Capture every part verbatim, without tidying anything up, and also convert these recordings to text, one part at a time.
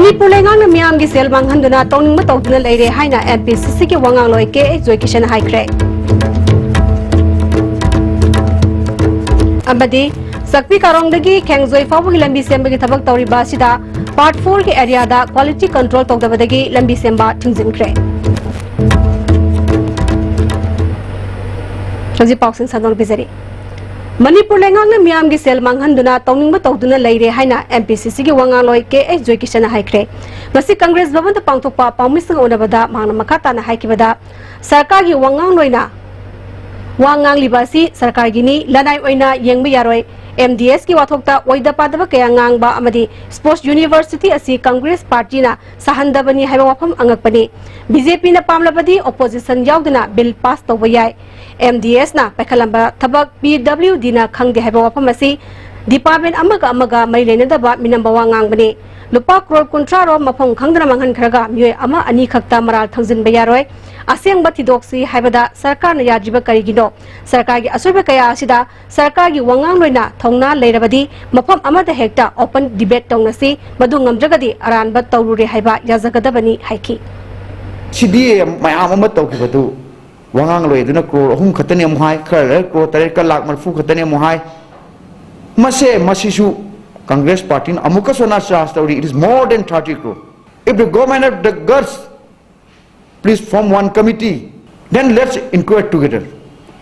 ꯃꯅꯤꯄꯨꯔ ꯂꯩꯉꯥꯛꯅ ꯃꯤꯌꯥꯝꯒꯤ ꯁꯦꯜ ꯃꯥꯡꯍꯟꯗꯨꯅ ꯇꯧꯅꯤꯡꯕ ꯇꯧꯗꯨꯅ ꯂꯩꯔꯦ ꯍꯥꯏꯅ ꯑꯦꯝ ꯄꯤ ꯁꯤ ꯁꯤꯒꯤ ꯋꯥ ꯉꯥꯡꯂꯣꯏ ꯀꯦ ꯑꯩꯆ ꯖꯣꯏꯀꯤꯁꯟꯅ ꯍꯥꯏꯈ꯭ꯔꯦ꯫ ꯑꯃꯗꯤ ꯆꯥꯛꯄꯤ ꯀꯥꯔꯣꯡꯗꯒꯤ ꯈꯦꯡꯖꯣꯏ ꯐꯥꯎꯕꯒꯤ ꯂꯝꯕꯤ ꯁꯦꯝꯕꯒꯤ ꯊꯕꯛ ꯇꯧꯔꯤꯕ ꯑꯁꯤꯗ ꯄꯥꯔꯠ ꯐꯣꯔꯒꯤ ꯑꯦꯔꯤꯌꯥꯗ ꯀ꯭ꯋꯥꯂꯤꯇꯤ ꯀꯟꯇ꯭ꯔꯣꯜ ꯇꯧꯗꯕꯗꯒꯤ ꯂꯝꯕꯤ ꯁꯦꯝꯕ ꯊꯤꯡꯖꯤꯟꯈ꯭ꯔꯦ꯫ ꯍꯧꯖꯤꯛ ꯄꯥꯎꯁꯤꯡ ꯁꯟꯗꯣꯛꯅ ꯄꯤꯖꯔꯤ꯫ ꯃꯅꯤꯄꯨꯔ ꯂꯩꯉꯥꯛꯅ ꯃꯤꯌꯥꯝꯒꯤ ꯁꯦꯜ ꯃꯥꯡꯍꯟꯗꯨꯅ ꯇꯧꯅꯤꯡꯕ ꯇꯧꯗꯨꯅ ꯂꯩꯔꯦ ꯍꯥꯏꯅ ꯑꯦꯝ ꯄꯤ ꯁꯤ ꯁꯤꯒꯤ ꯋꯥ ꯉꯥꯡꯂꯣꯏ ꯀꯦ ꯑꯩꯆ ꯖꯣꯏꯀꯤꯁꯟꯅ ꯍꯥꯏꯈ꯭ꯔꯦ꯫ ꯉꯁꯤ ꯀꯪꯒ꯭ꯔꯦꯁ ꯚꯕꯟꯗ ꯄꯥꯡꯊꯣꯛꯄ ꯄꯥꯎꯃꯤꯁꯤꯡꯒ ꯎꯅꯕꯗ ꯃꯍꯥꯛꯅ ꯃꯈꯥ ꯇꯥꯅ ꯍꯥꯏꯈꯤꯕꯗ, ꯁꯔꯀꯥꯔꯒꯤ ꯋꯥꯉꯥꯡꯂꯣꯏꯅ ꯋꯥ ꯉꯥꯡꯂꯤꯕ ꯑꯁꯤ ꯁꯔꯀꯥꯔꯒꯤꯅꯤ, ꯂꯅꯥꯏ ꯑꯣꯏꯅ ꯌꯦꯡꯕ ꯌꯥꯔꯣꯏ꯫ ꯑꯦꯝ ꯗꯤ ꯑꯦꯁꯀꯤ ꯋꯥꯊꯣꯛꯇ ꯑꯣꯏꯗ ꯄꯥꯗꯕ ꯀꯌꯥ ꯉꯥꯡꯕ ꯑꯃꯗꯤ ꯁ꯭ꯄꯣꯔꯠꯁ ꯌꯨꯅꯤꯚꯔꯁꯤꯇꯤ ꯑꯁꯤ ꯀꯪꯒ꯭ꯔꯦꯁ ꯄꯥꯔꯇꯤꯅ ꯁꯥꯍꯟꯗꯕꯅꯤ ꯍꯥꯏꯕ ꯋꯥꯐꯝ ꯑꯉꯛꯄꯅꯤ꯫ ꯕꯤ ꯖꯦ ꯄꯤꯅ ꯄꯥꯝꯂꯕꯗꯤ ꯑꯣꯄꯣꯖꯤꯁꯟ ꯌꯥꯎꯗꯅ ꯕꯤꯜ ꯄꯥꯁ ꯇꯧꯕ ꯌꯥꯏ꯫ ꯑꯦꯝ ꯗꯤ ꯑꯦꯁꯅ ꯄꯥꯏꯈꯠꯂꯝꯕ ꯊꯕꯛ ꯄꯤ ꯗꯕ꯭ꯂꯤꯎ ꯗꯤꯅ ꯈꯪꯗꯦ ꯍꯥꯏꯕ ꯋꯥꯐꯝ ꯑꯁꯤ ꯗꯤꯄꯥꯔꯠꯃꯦꯟ ꯑꯃꯒ ꯑꯃꯒ ꯃꯔꯤ ꯂꯩꯅꯗꯕ ꯃꯤꯅꯝꯕ ꯋꯥ ꯉꯥꯡꯕꯅꯤ꯫ ꯂꯨꯄꯥ ꯀ꯭ꯔꯣꯔ ꯀꯨꯟꯊ꯭ꯔꯥ ꯔꯣꯝ ꯃꯐꯝ ꯈꯪꯗꯅ ꯃꯥꯡꯍꯟꯈ꯭ꯔꯒ ꯃꯤꯑꯣꯏ ꯑꯃ ꯑꯅꯤ ꯈꯛꯇ ꯃꯔꯥꯜ ꯊꯪꯖꯤꯟꯕ ꯌꯥꯔꯣꯏ꯫ ꯑꯁꯦꯡꯕ ꯊꯤꯗꯣꯛꯁꯤ ꯍꯥꯏꯕꯗ ꯁꯔꯀꯥꯔꯅ ꯌꯥꯗ꯭ꯔꯤꯕ ꯀꯔꯤꯒꯤꯅꯣ? ꯁꯔꯀꯥꯔꯒꯤ ꯑꯁꯣꯏꯕ ꯀꯌꯥ ꯑꯁꯤꯗ ꯁꯔꯀꯥꯔꯒꯤ ꯋꯥꯉꯥꯡꯂꯣꯏꯅ ꯊꯧꯅꯥ ꯂꯩꯔꯕꯗꯤ ꯃꯐꯝ ꯑꯃꯗ ꯍꯦꯛꯇ ꯑꯣꯄꯟ ꯗꯤꯕꯦꯠ ꯇꯧꯅꯁꯤ, ꯃꯗꯨ ꯉꯝꯗ꯭ꯔꯒꯗꯤ ꯑꯔꯥꯟꯕ ꯇꯧꯔꯨꯔꯦ ꯍꯥꯏꯕ ꯌꯥꯖꯒꯗꯕꯅꯤ ꯍꯥꯏꯈꯤ꯫ ꯁꯤꯗꯤ ꯃꯌꯥꯝ ꯑꯃ ꯇꯧꯈꯤꯕꯗꯨ ꯋꯥꯉꯥꯡꯂꯣꯏ ꯑꯗꯨꯅ ꯀ꯭ꯔꯣꯔ ꯑꯍꯨꯝ ꯈꯛꯇꯅꯤ ꯑꯃꯨꯛ ꯍꯥꯏ, ꯈꯔ ꯂꯩꯔ ꯀ꯭ꯔꯣꯔ ꯇꯔꯦꯠꯀ ꯂꯥꯛ ꯃꯔꯤꯐꯨ ꯈꯛꯇꯅꯤ ꯑꯃꯨꯛ ꯍꯥꯏ꯫ ꯃꯁꯦ, ꯃꯁꯤꯁꯨ ꯀꯪꯒ꯭ꯔꯦꯁ ꯄꯥꯔꯇꯤꯅ ꯑꯃꯨꯛꯀꯁꯨ ꯑꯅꯥ ꯆꯥꯔꯖ ꯇꯧꯔꯤ, it is more than thirty crore. If the government have the guts, please form one committee, then let's inquire together.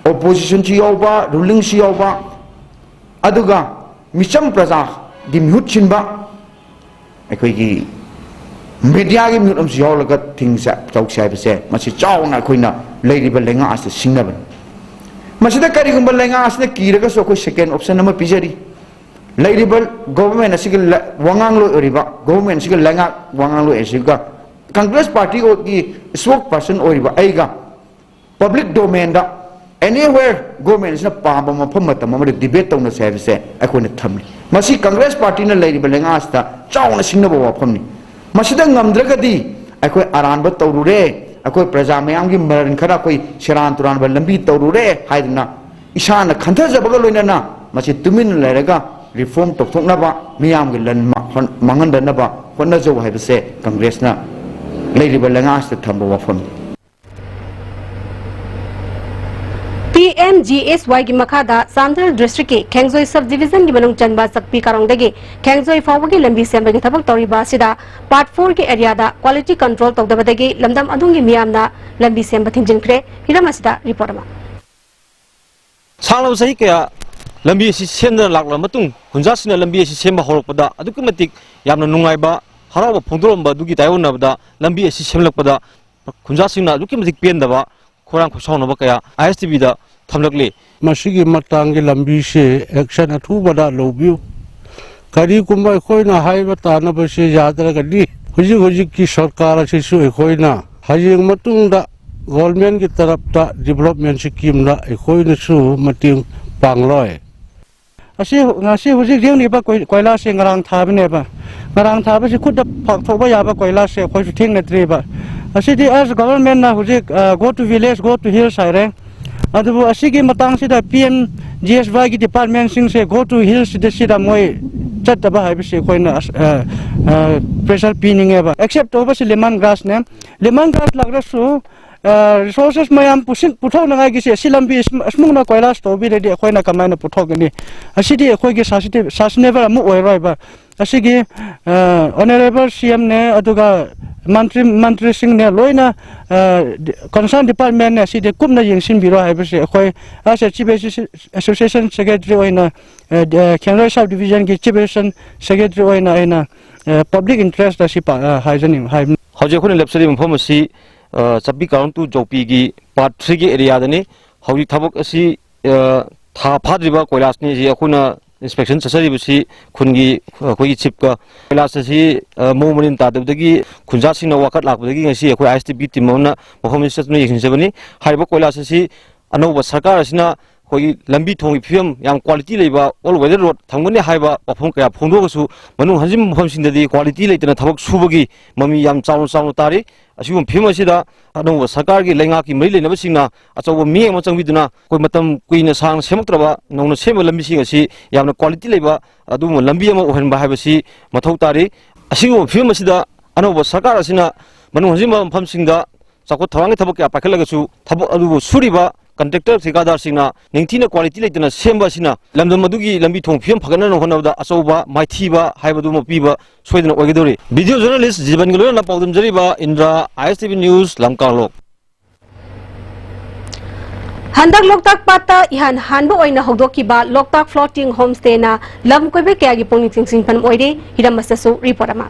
Opposition ꯁꯨ ꯌꯥꯎꯕ, ꯔꯨꯂꯤꯡ ꯁꯨ ꯌꯥꯎꯕ, ꯑꯗꯨꯒ ꯃꯤꯆꯝ ꯄ꯭ꯔꯖꯥꯒꯤ ꯃꯤꯍꯨꯠ ꯁꯤꯟꯕ, ꯑꯩꯈꯣꯏꯒꯤ ꯃꯦꯗꯤꯌꯥꯒꯤ ꯃꯤꯍꯨꯠ ꯑꯃꯁꯨ ꯌꯥꯎꯔꯒ ꯊꯤꯡꯁꯦ ꯇꯧꯁꯦ ꯍꯥꯏꯕꯁꯦ, ꯃꯁꯤ ꯆꯥꯎꯅ ꯑꯩꯈꯣꯏꯅ ꯂꯩꯔꯤꯕ ꯂꯩꯉꯥꯛ ꯑꯁꯤꯗ ꯁꯤꯡꯅꯕꯅꯤ꯫ ꯃꯁꯤꯗ ꯀꯔꯤꯒꯨꯝꯕ ꯂꯩꯉꯥꯛ ꯑꯁꯤꯅ ꯀꯤꯔꯒꯁꯨ ꯑꯩꯈꯣꯏ ꯁꯦꯀꯦꯟ ꯑꯣꯞꯁꯟ ꯑꯃ ꯄꯤꯖꯔꯤ꯫ ꯂꯩꯔꯤꯕ ꯒꯣꯚꯔꯟꯃꯦꯟ ꯑꯁꯤꯒꯤ ꯂ-, ꯋꯥꯉꯥꯡꯂꯣꯏ ꯑꯣꯏꯔꯤꯕ, ꯒꯣꯚꯔꯟꯃꯦꯟ ꯑꯁꯤꯒꯤ ꯂꯩꯉꯥꯛ ꯋꯥꯉꯥꯡꯂꯣꯏ ꯑꯁꯤꯒ ꯀꯪꯒ꯭ꯔꯦꯁ ꯄꯥꯔꯇꯤꯒꯤ ꯁ꯭ꯄꯣꯛꯁ ꯄꯥꯔꯁꯟ ꯑꯣꯏꯔꯤꯕ ꯑꯩꯒ ꯄꯕ꯭ꯂꯤꯛ ꯗꯣꯃꯦꯟꯗ ꯑꯦꯅꯤꯋꯦꯔ ꯒꯣꯚꯔꯟꯃꯦꯟ ꯑꯁꯤꯅ ꯄꯥꯝꯕ ꯃꯐꯝ ꯃꯇꯝ ꯑꯃꯗ ꯗꯤꯕꯦꯠ ꯇꯧꯅꯁꯦ ꯍꯥꯏꯕꯁꯦ ꯑꯩꯈꯣꯏꯅ ꯊꯝꯂꯤ꯫ ꯃꯁꯤ ꯀꯪꯒ꯭ꯔꯦꯁ ꯄꯥꯔꯇꯤꯅ ꯂꯩꯔꯤꯕ ꯂꯩꯉꯥꯛ ꯑꯁꯤꯗ ꯆꯥꯎꯅ ꯁꯤꯡꯅꯕ ꯋꯥꯐꯝꯅꯤ꯫ ꯃꯁꯤꯗ ꯉꯝꯗ꯭ꯔꯒꯗꯤ ꯑꯩꯈꯣꯏ ꯑꯔꯥꯟꯕ ꯇꯧꯔꯨꯔꯦ, ꯑꯩꯈꯣꯏ ꯄ꯭ꯔꯖꯥ ꯃꯌꯥꯝꯒꯤ ꯃꯔꯟ ꯈꯔ ꯑꯩꯈꯣꯏ ꯁꯦꯔꯥꯟ ꯇꯨꯔꯥꯟꯕ ꯂꯝꯕꯤ ꯇꯧꯔꯨꯔꯦ ꯍꯥꯏꯗꯨꯅ ꯏꯁꯥꯅ ꯈꯟꯊꯖꯕꯒ ꯂꯣꯏꯅꯅ ꯃꯁꯤ ꯇꯨꯃꯤꯟꯅ ꯂꯩꯔꯒ ꯔꯤꯐꯣꯔꯝ ꯇꯧꯊꯣꯛꯅꯕ, ꯃꯤꯌꯥꯝꯒꯤ ꯂꯟ ꯃꯥ-, ꯍꯣꯟ-, ꯃꯥꯡꯍꯟꯗꯅꯕ ꯍꯣꯠꯅꯖꯧ ꯍꯥꯏꯕꯁꯦ ꯀꯪꯒ꯭ꯔꯦꯁꯅ ꯂꯩꯔꯤꯕ ꯂꯩꯉꯥꯛꯁꯤꯗ ꯊꯝꯕ ꯋꯥꯐꯝꯅꯤ꯫ ꯄꯤ ꯑꯦꯝ ꯖꯤ ꯑꯦꯁ ꯋꯥꯏꯒꯤ ꯃꯈꯥꯗ ꯆꯥꯟꯗꯦꯜ ꯗꯤꯁꯇ꯭ꯔꯤꯛꯀꯤ ꯈꯦꯡꯖꯣꯏ ꯁꯕ ꯗꯤꯕꯤꯖꯟꯒꯤ ꯃꯅꯨꯡ ꯆꯟꯕ ꯆꯛꯄꯤ ꯀꯥꯔꯣꯡꯗꯒꯤ ꯈꯦꯡꯖꯣꯏ ꯐꯥꯎꯕꯒꯤ ꯂꯝꯕꯤ ꯁꯦꯝꯕꯒꯤ ꯊꯕꯛ ꯇꯧꯔꯤꯕ ꯑꯁꯤꯗ ꯄꯥꯔꯠ ꯐꯣꯔꯒꯤ ꯑꯦꯔꯤꯌꯥꯗ ꯀ꯭ꯋꯥꯂꯤꯇꯤ ꯀꯟꯇ꯭ꯔꯣꯜ ꯇꯧꯗꯕꯗꯒꯤ ꯂꯝꯗꯝ ꯑꯗꯨꯒꯤ ꯃꯤꯌꯥꯝꯅ ꯂꯝꯕꯤ ꯁꯦꯝꯕ ꯊꯤꯡꯖꯤꯟꯈ꯭ꯔꯦ꯫ ꯍꯤꯔꯝ ꯑꯁꯤꯗ ꯔꯤꯄꯣꯔꯠ ꯑꯃ꯫ ꯁꯥꯡꯂꯕ ꯆꯍꯤ ꯀꯌꯥ ꯂꯝꯕꯤ ꯑꯁꯤ ꯁꯦꯝꯗꯅ ꯂꯥꯛꯂꯕ ꯃꯇꯨꯡ, ꯈꯨꯟꯖꯥꯁꯤꯡꯅ ꯂꯝꯕꯤ ꯑꯁꯤ ꯁꯦꯝꯕ ꯍꯧꯔꯛꯄꯗ ꯑꯗꯨꯛꯀꯤ ꯃꯇꯤꯛ ꯌꯥꯝꯅ ꯅꯨꯡꯉꯥꯏꯕ, ꯍꯔꯥꯎꯕ ꯐꯣꯡꯗꯣꯔꯝꯕ ꯑꯗꯨꯒꯤ ꯇꯥꯏꯑꯣꯟꯅꯕꯗ, ꯂꯝꯕꯤ ꯑꯁꯤ ꯁꯦꯝꯂꯛꯄꯗ ꯈꯨꯟꯖꯥꯁꯤꯡꯅ ꯑꯗꯨꯛꯀꯤ ꯃꯇꯤꯛ ꯄꯦꯟꯗꯕ, ꯈꯣꯏꯔꯥꯡ ꯈꯣꯏꯁꯥꯎꯅꯕ ꯀꯌꯥ ꯑꯥꯏ ꯑꯦꯁ ꯇꯤ ꯚꯤꯗ ꯊꯝꯂꯛꯂꯤ꯫ ꯃꯁꯤꯒꯤ ꯃꯇꯥꯡꯒꯤ ꯂꯝꯕꯤꯁꯦ ꯑꯦꯛꯁꯟ ꯑꯊꯨꯕꯗ ꯂꯧꯕꯤꯌꯨ꯫ ꯀꯔꯤꯒꯨꯝꯕ ꯑꯩꯈꯣꯏꯅ ꯍꯥꯏꯕ ꯇꯥꯅꯕꯁꯦ ꯌꯥꯗ꯭ꯔꯒꯗꯤ, ꯍꯧꯖꯤꯛ ꯍꯧꯖꯤꯛꯀꯤ ꯁꯔꯀꯥꯔ ꯑꯁꯤꯁꯨ ꯑꯩꯈꯣꯏꯅ ꯍꯌꯦꯡ ꯃꯇꯨꯡꯗ ꯒꯣꯔꯃꯦꯟꯒꯤ ꯇꯔꯞꯇ ꯗꯤꯕꯂꯞꯃꯦꯟ ꯁ꯭ꯀꯤꯝꯗ ꯑꯩꯈꯣꯏꯅꯁꯨ ꯃꯇꯦꯡ ꯄꯥꯡꯂꯣꯏ꯫ ꯑꯁꯤ ꯉꯁꯤ ꯍꯧꯖꯤꯛ ꯂꯦꯡꯂꯤꯕ ꯀꯣꯏ-, ꯀꯣꯏꯂꯥꯁꯁꯦ ꯉꯔꯥꯡ ꯊꯥꯕꯅꯦꯕ꯫ ꯉꯔꯥꯡ ꯊꯥꯕꯁꯤ ꯈꯨꯠꯇ ꯐꯥꯛꯊꯣꯛꯄ ꯌꯥꯕ ꯀꯣꯏꯂꯥꯁꯁꯦ ꯑꯩꯈꯣꯏꯁꯨ ꯊꯦꯡꯅꯗ꯭ꯔꯤꯕ꯫ ꯑꯁꯤꯗꯤ ꯑꯁ ꯒꯣꯚꯔꯟꯃꯦꯟꯠꯅ ꯍꯧꯖꯤꯛ, ꯑ, "Go to village, go to hills" ꯍꯥꯏꯔꯦ꯫ ꯑꯗꯨꯕꯨ ꯑꯁꯤꯒꯤ ꯃꯇꯥꯡꯁꯤꯗ ꯄꯤ ꯑꯦꯝ ꯖꯤ ꯑꯦꯁ ꯋꯥꯏꯒꯤ ꯗꯤꯄꯥꯔꯠꯃꯦꯟꯁꯤꯡꯁꯦ "Go to hills" ꯁꯤꯗ, ꯁꯤꯗ ꯃꯣꯏ ꯆꯠꯇꯕ ꯍꯥꯏꯕꯁꯤ ꯑꯩꯈꯣꯏꯅ ꯑꯁ, ꯑ, ꯑ, ꯄ꯭ꯔꯦꯁꯔ ꯄꯤꯅꯤꯡꯉꯦꯕ꯫ ꯑꯦꯛꯁꯦꯞ ꯇꯧꯕꯁꯤ ꯂꯦꯃꯟ ꯒ꯭ꯔꯥꯁꯅꯦ꯫ ꯂꯦꯃꯟ ꯒ꯭ꯔꯥꯁ ꯂꯥꯛꯂꯁꯨ, ꯑ, ꯔꯤꯁꯣꯔꯁꯦꯁ ꯃꯌꯥꯝ ꯄꯨꯁꯤꯟ-, ꯄꯨꯊꯣꯛꯅꯉꯥꯏꯒꯤꯁꯦ ꯑꯁꯤ ꯂꯝꯕꯤ ꯑꯁꯨꯝ-, ꯑꯁꯨꯝꯅ ꯀꯣꯏꯂꯥꯁ ꯇꯧꯕꯤꯔꯗꯤ ꯑꯩꯈꯣꯏꯅ ꯀꯃꯥꯏꯅ ꯄꯨꯊꯣꯛꯀꯅꯤ? ꯑꯁꯤꯗꯤ ꯑꯩꯈꯣꯏꯒꯤ ꯁꯁꯇꯦ-, ꯁꯁꯇꯦꯅꯦꯕꯜ ꯑꯃꯨꯛ ꯑꯣꯏꯔꯣꯏꯕ꯫ ꯑꯁꯤꯒꯤ, ꯑ, ꯑꯣꯅꯔꯦꯕꯜ ꯁꯤ ꯑꯦꯝꯅꯦ, ꯑꯗꯨꯒ ꯃꯟꯇ꯭ꯔꯤ, ꯃꯟꯇ꯭ꯔꯤꯁꯤꯡꯅꯦ, ꯂꯣꯏꯅ, ꯑ, ꯗꯤ-, ꯀꯟꯁꯔꯟ ꯗꯤꯄꯥꯔꯠꯃꯦꯟꯅꯦ ꯑꯁꯤꯗꯤ ꯀꯨꯞꯅ ꯌꯦꯡꯁꯤꯟꯕꯤꯔꯣ ꯍꯥꯏꯕꯁꯦ ꯑꯩꯈꯣꯏ ꯑꯁ ꯆꯤꯐ ꯑꯦꯁꯣꯁꯤ-, ꯑꯦꯁꯣꯁꯤꯌꯦꯁꯟ ꯁꯦꯀ꯭ꯔꯦꯇꯔꯤ ꯑꯣꯏꯅ, ꯑ, ꯗ-, ꯈꯦꯡꯖꯣꯏ ꯁꯕ ꯗꯤꯕꯤꯖꯟꯒꯤ ꯆꯤꯐ ꯑꯦꯁꯣꯁꯤꯌꯦꯁꯟ ꯁꯦꯀ꯭ꯔꯦꯇꯔꯤ ꯑꯣꯏꯅ ꯑꯩꯅ, ꯑ, ꯄꯕ꯭ꯂꯤꯛ ꯏꯟꯇꯔꯦꯁꯇ ꯑꯁꯤ ꯄꯥ-, ꯑ, ꯍꯥꯏꯖꯅꯤꯡ-, ꯍꯥꯏꯕꯅꯤ꯫ ꯍꯧꯖꯤꯛ ꯑꯩꯈꯣꯏꯅ ꯂꯦꯞꯆꯔꯤꯕ ꯃꯐꯝ ꯑꯁꯤ, ꯑ, ꯆꯥꯛꯄꯤ ꯀꯥꯔꯣꯡ to ꯆꯧꯄꯤꯒꯤ ꯄꯥꯔꯠ ꯊ꯭ꯔꯤꯒꯤ ꯑꯦꯔꯤꯌꯥꯗꯅꯤ꯫ ꯍꯧꯖꯤꯛ ꯊꯕꯛ ꯑꯁꯤ, ꯑ, ꯊꯥ ꯐꯥꯗ꯭ꯔꯤꯕ ꯀꯣꯏꯂꯥꯁꯅꯤ꯫ ꯑꯁꯤ ꯑꯩꯈꯣꯏꯅ ꯏꯟꯁꯄꯦꯛꯁꯟ ꯆꯠꯆꯔꯤꯕꯁꯤ ꯈꯨꯟꯒꯤ, ꯑꯩꯈꯣꯏꯒꯤ ꯆꯤꯞꯀ꯫ ꯀꯣꯏꯂꯥꯁ ꯑꯁꯤ, ꯑ, ꯃꯑꯣꯡ ꯃꯔꯤꯟ ꯇꯥꯗꯕꯗꯒꯤ ꯈꯨꯟꯖꯥꯁꯤꯡꯅ ꯋꯥꯀꯠ ꯂꯥꯛꯄꯗꯒꯤ ꯉꯁꯤ ꯑꯩꯈꯣꯏ ꯑꯥꯏ ꯑꯦꯁ ꯇꯤ ꯕꯤ ꯇꯤꯝ ꯑꯃꯅ ꯃꯐꯝ ꯑꯁꯤꯗ ꯆꯠꯇꯨꯅ ꯌꯦꯡꯁꯤꯟꯖꯕꯅꯤ꯫ ꯍꯥꯏꯔꯤꯕ ꯀꯣꯏꯂꯥꯁ ꯑꯁꯤ ꯑꯅꯧꯕ ꯁꯔꯀꯥꯔ ꯑꯁꯤꯅ ꯑꯩꯈꯣꯏꯒꯤ ꯂꯝꯕꯤ ꯊꯣꯡꯒꯤ ꯐꯤꯕꯝ ꯌꯥꯝ quality ꯂꯩꯕ all weather road ꯊꯝꯒꯅꯤ ꯍꯥꯏꯕ ꯋꯥꯐꯝ ꯀꯌꯥ ꯐꯣꯡꯗꯣꯛꯑꯒꯁꯨ, ꯃꯅꯨꯡ ꯍꯟꯖꯤꯟꯕ ꯃꯐꯝꯁꯤꯡꯗꯗꯤ quality ꯂꯩꯇꯅ ꯊꯕꯛ ꯁꯨꯕꯒꯤ ꯃꯃꯤ ꯌꯥꯝ ꯆꯥꯎꯅ ꯆꯥꯎꯅ ꯇꯥꯔꯤ꯫ ꯑꯁꯤꯒꯨꯝꯕ ꯐꯤꯕꯝ ꯑꯁꯤꯗ ꯑꯅꯧꯕ ꯁꯔꯀꯥꯔꯒꯤ ꯂꯩꯉꯥꯛꯀꯤ ꯃꯔꯤ ꯂꯩꯅꯕꯁꯤꯡꯅ ꯑꯆꯧꯕ ꯃꯤꯠꯌꯦꯡ ꯑꯃ ꯆꯪꯕꯤꯗꯨꯅ, ꯑꯩꯈꯣꯏ ꯃꯇꯝ ꯀꯨꯏꯅ ꯁꯥꯡꯅ ꯁꯦꯝꯃꯛꯇ꯭ꯔꯕ ꯅꯧꯅ ꯁꯦꯝꯕ ꯂꯝꯕꯤꯁꯤꯡ ꯑꯁꯤ ꯌꯥꯝꯅ quality ꯂꯩꯕ ꯑꯗꯨꯒꯨꯝꯕ ꯂꯝꯕꯤ ꯑꯃ ꯑꯣꯏꯍꯟꯕ ꯍꯥꯏꯕꯁꯤ ꯃꯊꯧ ꯇꯥꯔꯤ꯫ ꯑꯁꯤꯒꯨꯝꯕ ꯐꯤꯕꯝ ꯑꯁꯤꯗ ꯑꯅꯧꯕ ꯁꯔꯀꯥꯔ ꯑꯁꯤꯅ ꯃꯅꯨꯡ ꯍꯟꯖꯤꯟꯕ ꯃꯐꯝꯁꯤꯡꯗ ꯆꯥꯎꯈꯠ ꯊꯧꯔꯥꯡꯒꯤ ꯊꯕꯛ ꯀꯌꯥ ꯄꯥꯏꯈꯠꯂꯒꯁꯨ, ꯊꯕꯛ ꯑꯗꯨꯕꯨ ꯁꯨꯔꯤꯕ contractor ꯊꯤꯀꯥꯗꯥꯔꯁꯤꯡꯅ ꯅꯤꯡꯊꯤꯅ quality ꯂꯩꯇꯅ ꯁꯦꯝꯕ ꯑꯁꯤꯅ ꯂꯝꯗꯝ ꯑꯗꯨꯒꯤ ꯂꯝꯕꯤ ꯊꯣꯡ ꯐꯤꯕꯝ ꯐꯒꯠꯅꯅꯕ ꯍꯣꯠꯅꯕꯗ ꯑꯆꯧꯕ ꯃꯥꯏꯊꯤꯕ ꯍꯥꯏꯕꯗꯨꯃ ꯄꯤꯕ ꯁꯣꯏꯗꯅ ꯑꯣꯏꯒꯗꯧꯔꯤ꯫ Video journalist ꯖꯤꯕꯟꯒ ꯂꯣꯏꯅꯅ ꯄꯥꯎꯗꯝꯖꯔꯤꯕ Indra, I S T V News, ꯂꯝꯀꯥꯡꯂꯣꯛ꯫ ꯍꯟꯗꯛ ꯂꯣꯛꯇꯥꯛ ꯄꯥꯠꯇ ꯏꯍꯥꯟ ꯍꯥꯟꯕ ꯑꯣꯏꯅ ꯍꯧꯗꯣꯛꯈꯤꯕ ꯂꯣꯛꯇꯥꯛ Floating Homestayꯅ ꯂꯝ ꯀꯣꯏꯕ ꯀꯌꯥꯒꯤ ꯄꯨꯛꯅꯤꯡ ꯆꯤꯡꯁꯤꯟꯐꯝ ꯑꯣꯏꯔꯦ꯫ ꯍꯤꯔꯝ ꯑꯁꯤꯗꯁꯨ report ꯑꯃ꯫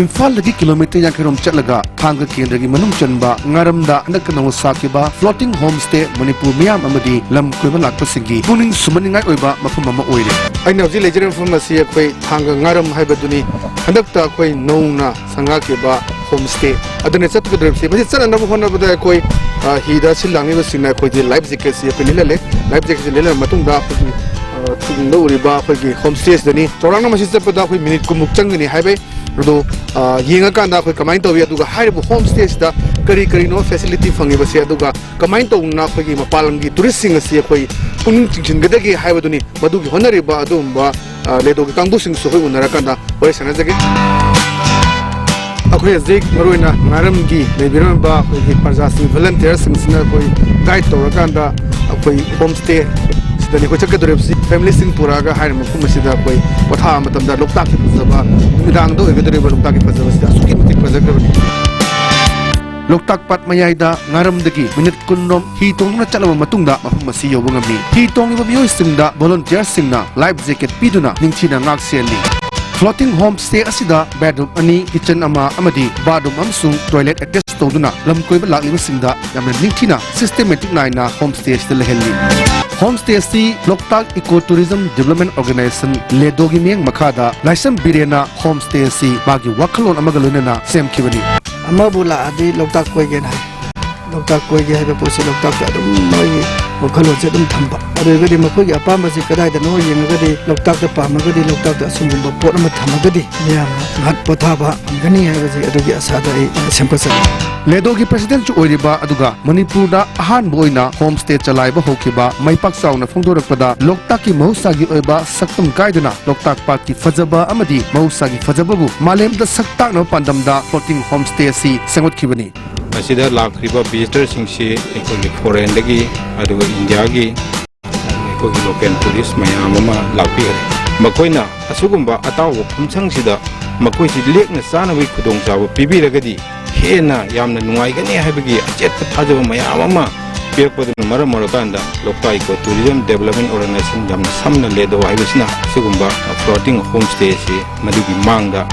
ꯏꯝꯐꯥꯜꯗꯒꯤ ꯀꯤꯂꯣꯃꯤꯇꯔ ꯌꯥꯡꯈꯩ ꯔꯣꯝ ꯆꯠꯂꯒ ꯊꯥꯡꯒ ꯀꯦꯟꯗ꯭ꯔꯒꯤ ꯃꯅꯨꯡ ꯆꯟꯕ ꯉꯥꯔꯝꯗ ꯍꯟꯗꯛꯇ ꯅꯧꯅ ꯁꯥꯈꯤꯕ Floating Homestay ꯃꯅꯤꯄꯨꯔ ꯃꯤꯌꯥꯝ ꯑꯃꯗꯤ ꯂꯝ ꯀꯣꯏꯕ ꯂꯥꯛꯄꯁꯤꯡꯒꯤ ꯄꯨꯛꯅꯤꯡ ꯁꯨꯝꯍꯠꯅꯤꯡꯉꯥꯏ ꯑꯣꯏꯕ ꯃꯐꯝ ꯑꯃ ꯑꯣꯏꯔꯦ꯫ ꯑꯩꯅ ꯍꯧꯖꯤꯛ ꯂꯩꯖꯔꯤꯕ ꯃꯐꯝ ꯑꯁꯤ ꯑꯩꯈꯣꯏ ꯊꯥꯡꯒ ꯉꯥꯔꯝ ꯍꯥꯏꯕꯗꯨꯅꯤ꯫ ꯍꯟꯗꯛꯇ ꯑꯩꯈꯣꯏ ꯅꯧꯅ ꯁꯪꯒꯥꯈꯤꯕ homestay ꯑꯗꯨꯅ ꯆꯠꯀꯗꯧꯔꯤꯕꯁꯤ꯫ ꯃꯁꯤ ꯆꯠꯅꯅꯕ ꯍꯣꯠꯅꯕꯗ ꯑꯩꯈꯣꯏ, ꯑ, ꯍꯤꯗ ꯁꯤꯜ ꯂꯥꯡꯂꯤꯕꯁꯤꯡꯅ ꯑꯩꯈꯣꯏꯗꯤ life jacketꯁꯤ ꯑꯩꯈꯣꯏ ꯂꯤꯠꯍꯜꯂꯦ꯫ Life jacketꯁꯤ ꯂꯤꯠꯍꯜꯂꯕ ꯃꯇꯨꯡꯗ ꯑꯩꯈꯣꯏꯒꯤ, ꯑ, ꯊꯨꯡꯗ ꯎꯔꯤꯕ ꯑꯩꯈꯣꯏꯒꯤ homestayꯁꯤꯗꯅꯤ꯫ ꯆꯥꯎꯔꯥꯛꯅ ꯃꯁꯤ ꯆꯠꯄꯗ ꯑꯩꯈꯣꯏ minute ꯀꯨꯟꯃꯨꯛ ꯆꯪꯒꯅꯤ ꯍꯥꯏꯕꯩ꯫ ꯑꯗꯣ, ꯑ, ꯌꯦꯡꯉꯀꯥꯟꯗ ꯑꯩꯈꯣꯏ ꯀꯃꯥꯏꯅ ꯇꯧꯏ, ꯑꯗꯨꯒ ꯍꯥꯏꯔꯤꯕ homestayꯁꯤꯗ ꯀꯔꯤ ꯀꯔꯤꯅꯣ facility ꯐꯪꯉꯤꯕꯁꯦ, ꯑꯗꯨꯒ ꯀꯃꯥꯏꯅ ꯇꯧꯗꯅ ꯑꯩꯈꯣꯏꯒꯤ ꯃꯄꯥꯟ ꯂꯝꯒꯤ touristꯁꯤꯡ ꯑꯁꯤ ꯑꯩꯈꯣꯏ ꯄꯨꯛꯅꯤꯡ ꯆꯤꯡꯁꯤꯟꯒꯗꯒꯦ ꯍꯥꯏꯕꯗꯨꯅꯤ꯫ ꯃꯗꯨꯒꯤ ꯍꯣꯠꯅꯔꯤꯕ ꯑꯗꯨꯒꯨꯝꯕ, ꯑ, ꯂꯦꯗꯣꯒꯤ ꯀꯥꯡꯕꯨꯁꯤꯡꯁꯨ ꯑꯩꯈꯣꯏ ꯎꯅꯔꯀꯥꯟꯗ ꯋꯥꯔꯤ ꯁꯥꯟꯅꯖꯒꯦ꯫ ꯑꯩꯈꯣꯏ ꯍꯧꯖꯤꯛ ꯃꯔꯨꯑꯣꯏꯅ ꯉꯥꯔꯝꯒꯤ ꯂꯩꯕꯤꯔꯝꯕ ꯑꯩꯈꯣꯏꯒꯤ ꯄ꯭ꯔꯖꯥꯁꯤꯡ, volunteerꯁꯤꯡꯁꯤꯅ ꯑꯩꯈꯣꯏ guide ꯇꯧꯔꯀꯥꯟꯗ ꯑꯩꯈꯣꯏ homestay ꯁꯤꯗꯅꯤ ꯑꯩꯈꯣꯏ ꯆꯠꯀꯗꯧꯔꯤꯕꯁꯤ꯫ Familyꯁꯤꯡ ꯄꯨꯔꯛꯑꯒ ꯍꯥꯏꯔꯤꯕ ꯃꯐꯝ ꯑꯁꯤꯗ ꯑꯩꯈꯣꯏ ꯄꯣꯊꯥꯕ ꯃꯇꯝꯗ ꯂꯣꯛꯇꯥꯛꯀꯤ ꯐꯖꯕ, ꯅꯨꯃꯤꯗꯥꯡꯗ ꯑꯣꯏꯒꯗꯧꯔꯤꯕ ꯂꯣꯛꯇꯥꯛꯀꯤ ꯐꯖꯕꯁꯤꯗ ꯑꯁꯨꯛꯀꯤ ꯃꯇꯤꯛ ꯐꯖꯈ꯭ꯔꯕꯅꯤ꯫ ꯂꯣꯛꯇꯥꯛ ꯄꯥꯠ ꯃꯌꯥꯏꯗ ꯉꯥꯔꯝꯗꯒꯤ minute ꯀꯨꯟ ꯔꯣꯝ ꯍꯤ ꯇꯣꯡꯗꯨꯅ ꯆꯠꯂꯕ ꯃꯇꯨꯡꯗ ꯃꯐꯝ ꯑꯁꯤ ꯌꯧꯕ ꯉꯝꯃꯤ꯫ ꯍꯤ ꯇꯣꯡꯂꯤꯕ ꯃꯤꯑꯣꯏꯁꯤꯡꯗ volunteerꯁꯤꯡꯅ life jacket ꯄꯤꯗꯨꯅ ꯅꯤꯡꯊꯤꯅ ꯉꯥꯛ ꯁꯦꯜꯂꯤ꯫ Floating homestay ꯑꯁꯤꯗ bedroom ꯑꯅꯤ, kitchen ꯑꯃ ꯑꯃꯗꯤ bathroom ꯑꯃꯁꯨꯡ toilet attach ꯇꯧꯗꯨꯅ ꯂꯝ ꯀꯣꯏꯕ ꯂꯥꯛꯂꯤꯕꯁꯤꯡꯗ ꯌꯥꯝꯅ ꯅꯤꯡꯊꯤꯅ systematic ꯅꯥꯏꯅ homestay ꯑꯁꯤꯗ ꯂꯩꯍꯜꯂꯤ꯫ Homestay ꯑꯁꯤ ꯂꯣꯛꯇꯥꯛ Eco Tourism Development Organization, ꯂꯦꯗꯣꯒꯤ ꯃꯤꯠꯌꯦꯡ ꯃꯈꯥꯗ ꯂꯥꯏꯁ꯭ꯔꯝ ꯕꯤꯔꯦꯟꯅ homestay ꯑꯁꯤ ꯃꯥꯒꯤ ꯋꯥꯈꯜꯂꯣꯟ ꯑꯃꯒ ꯂꯣꯏꯅꯅ ꯁꯦꯝꯈꯤꯕꯅꯤ꯫ ꯑꯃꯕꯨ ꯂꯥꯛꯑꯗꯤ ꯂꯣꯛꯇꯥꯛ ꯀꯣꯏꯒꯦꯅ ꯍꯥꯏ꯫ ꯂꯣꯛꯇꯥꯛ ꯀꯣꯏꯒꯦ ꯍꯥꯏꯕ ꯄꯣꯠꯁꯦ ꯂꯣꯛꯇꯥꯛꯇ ꯑꯗꯨꯝ ꯃꯣꯏꯒꯤ ꯋꯥꯈꯜꯂꯣꯟꯁꯦ ꯑꯗꯨꯝ ꯊꯝꯕ꯫ ꯑꯗꯨ ꯑꯣꯏꯔꯒꯗꯤ ꯃꯈꯣꯏꯒꯤ ꯑꯄꯥꯝꯕꯁꯤ ꯀꯗꯥꯏꯗꯅꯣ ꯌꯦꯡꯉꯒꯗꯤ, ꯂꯣꯛꯇꯥꯛꯇ ꯄꯥꯝꯃꯒꯗꯤ ꯂꯣꯛꯇꯥꯛꯇ ꯑꯁꯤꯒꯨꯝꯕ ꯄꯣꯠ ꯑꯃ ꯊꯝꯃꯒꯗꯤ ꯃꯤꯌꯥꯝꯅ ꯉꯥꯏꯍꯥꯛ ꯄꯣꯊꯥꯕ ꯐꯪꯒꯅꯤ ꯍꯥꯏꯕꯁꯦ ꯑꯗꯨꯒꯤ ꯑꯁꯥꯗ ꯑꯩ ꯁꯦꯝꯒꯠꯆꯕꯅꯤ꯫ ꯂꯦꯗꯣꯒꯤ ꯄ꯭ꯔꯁꯤꯗꯦꯟꯠꯁꯨ ꯑꯣꯏꯔꯤꯕ ꯑꯗꯨꯒ ꯃꯅꯤꯄꯨꯔꯗ ꯑꯍꯥꯟꯕ ꯑꯣꯏꯅ ꯍꯣꯝ ꯁ꯭ꯇꯦ ꯆꯂꯥꯏꯕ ꯍꯧꯈꯤꯕ ꯃꯥꯏ ꯄꯥꯛ ꯆꯥꯎꯅ ꯐꯣꯡꯗꯣꯔꯛꯄꯗ ꯂꯣꯛꯇꯥꯛꯀꯤ ꯃꯍꯧꯁꯥꯒꯤ ꯑꯣꯏꯕ ꯁꯛꯇꯝ ꯀꯥꯏꯗꯅ ꯂꯣꯛꯇꯥꯛ ꯄꯥꯠꯀꯤ ꯐꯖꯕ ꯑꯃꯗꯤ ꯃꯍꯧꯁꯥꯒꯤ ꯐꯖꯕꯕꯨ ꯃꯥꯂꯦꯝꯗ ꯁꯛ ꯇꯥꯛꯅꯕ ꯄꯥꯟꯗꯝꯗ floating home stay ꯑꯁꯤ ꯁꯦꯝꯒꯠꯈꯤꯕꯅꯤ꯫ ꯃꯁꯤꯗ ꯂꯥꯛꯈ꯭ꯔꯤꯕ ꯚꯤꯖꯤꯇꯔꯁꯤꯡꯁꯤ ꯑꯩꯈꯣꯏꯒꯤ ꯐꯣꯔꯦꯟꯗꯒꯤ, ꯑꯗꯨꯒ ꯏꯟꯗꯤꯌꯥꯒꯤ, ꯑꯩꯈꯣꯏꯒꯤ ꯂꯣꯀꯦꯜ ꯇꯨꯔꯤꯁ ꯃꯌꯥꯝ ꯑꯃ ꯂꯥꯛꯄꯤꯈ꯭ꯔꯦ꯫ ꯃꯈꯣꯏꯅ ꯑꯁꯤꯒꯨꯝꯕ ꯑꯇꯥꯎꯕ ꯈꯨꯟꯁꯪꯁꯤꯗ ꯃꯈꯣꯏꯁꯤ ꯂꯦꯛꯅ ꯆꯥꯅꯕꯒꯤ ꯈꯨꯗꯣꯡꯆꯥꯕ ꯄꯤꯕꯤꯔꯒꯗꯤ ꯍꯦꯟꯅ ꯌꯥꯝꯅ ꯅꯨꯡꯉꯥꯏꯒꯅꯤ ꯍꯥꯏꯕꯒꯤ ꯑꯆꯦꯠꯄ ꯊꯥꯖꯕ ꯃꯌꯥꯝ ꯑꯃ ꯄꯤꯔꯛꯄꯗꯨꯅ ꯃꯔꯝ ꯑꯣꯏꯔꯀꯥꯟꯗ ꯂꯣꯛꯇꯥꯛ ꯏꯀꯣ ꯇꯨꯔꯤꯖꯝ ꯗꯦꯕꯂꯞꯃꯦꯟ ꯑꯣꯔꯒꯅꯥꯏꯖꯦꯁꯟ, ꯌꯥꯝꯅ ꯁꯝꯅ ꯂꯦꯗꯣ ꯍꯥꯏꯕꯁꯤꯅ ꯑꯁꯤꯒꯨꯝꯕ floating home stay ꯑꯁꯤ ꯃꯗꯨꯒꯤ ꯃꯥꯡꯗ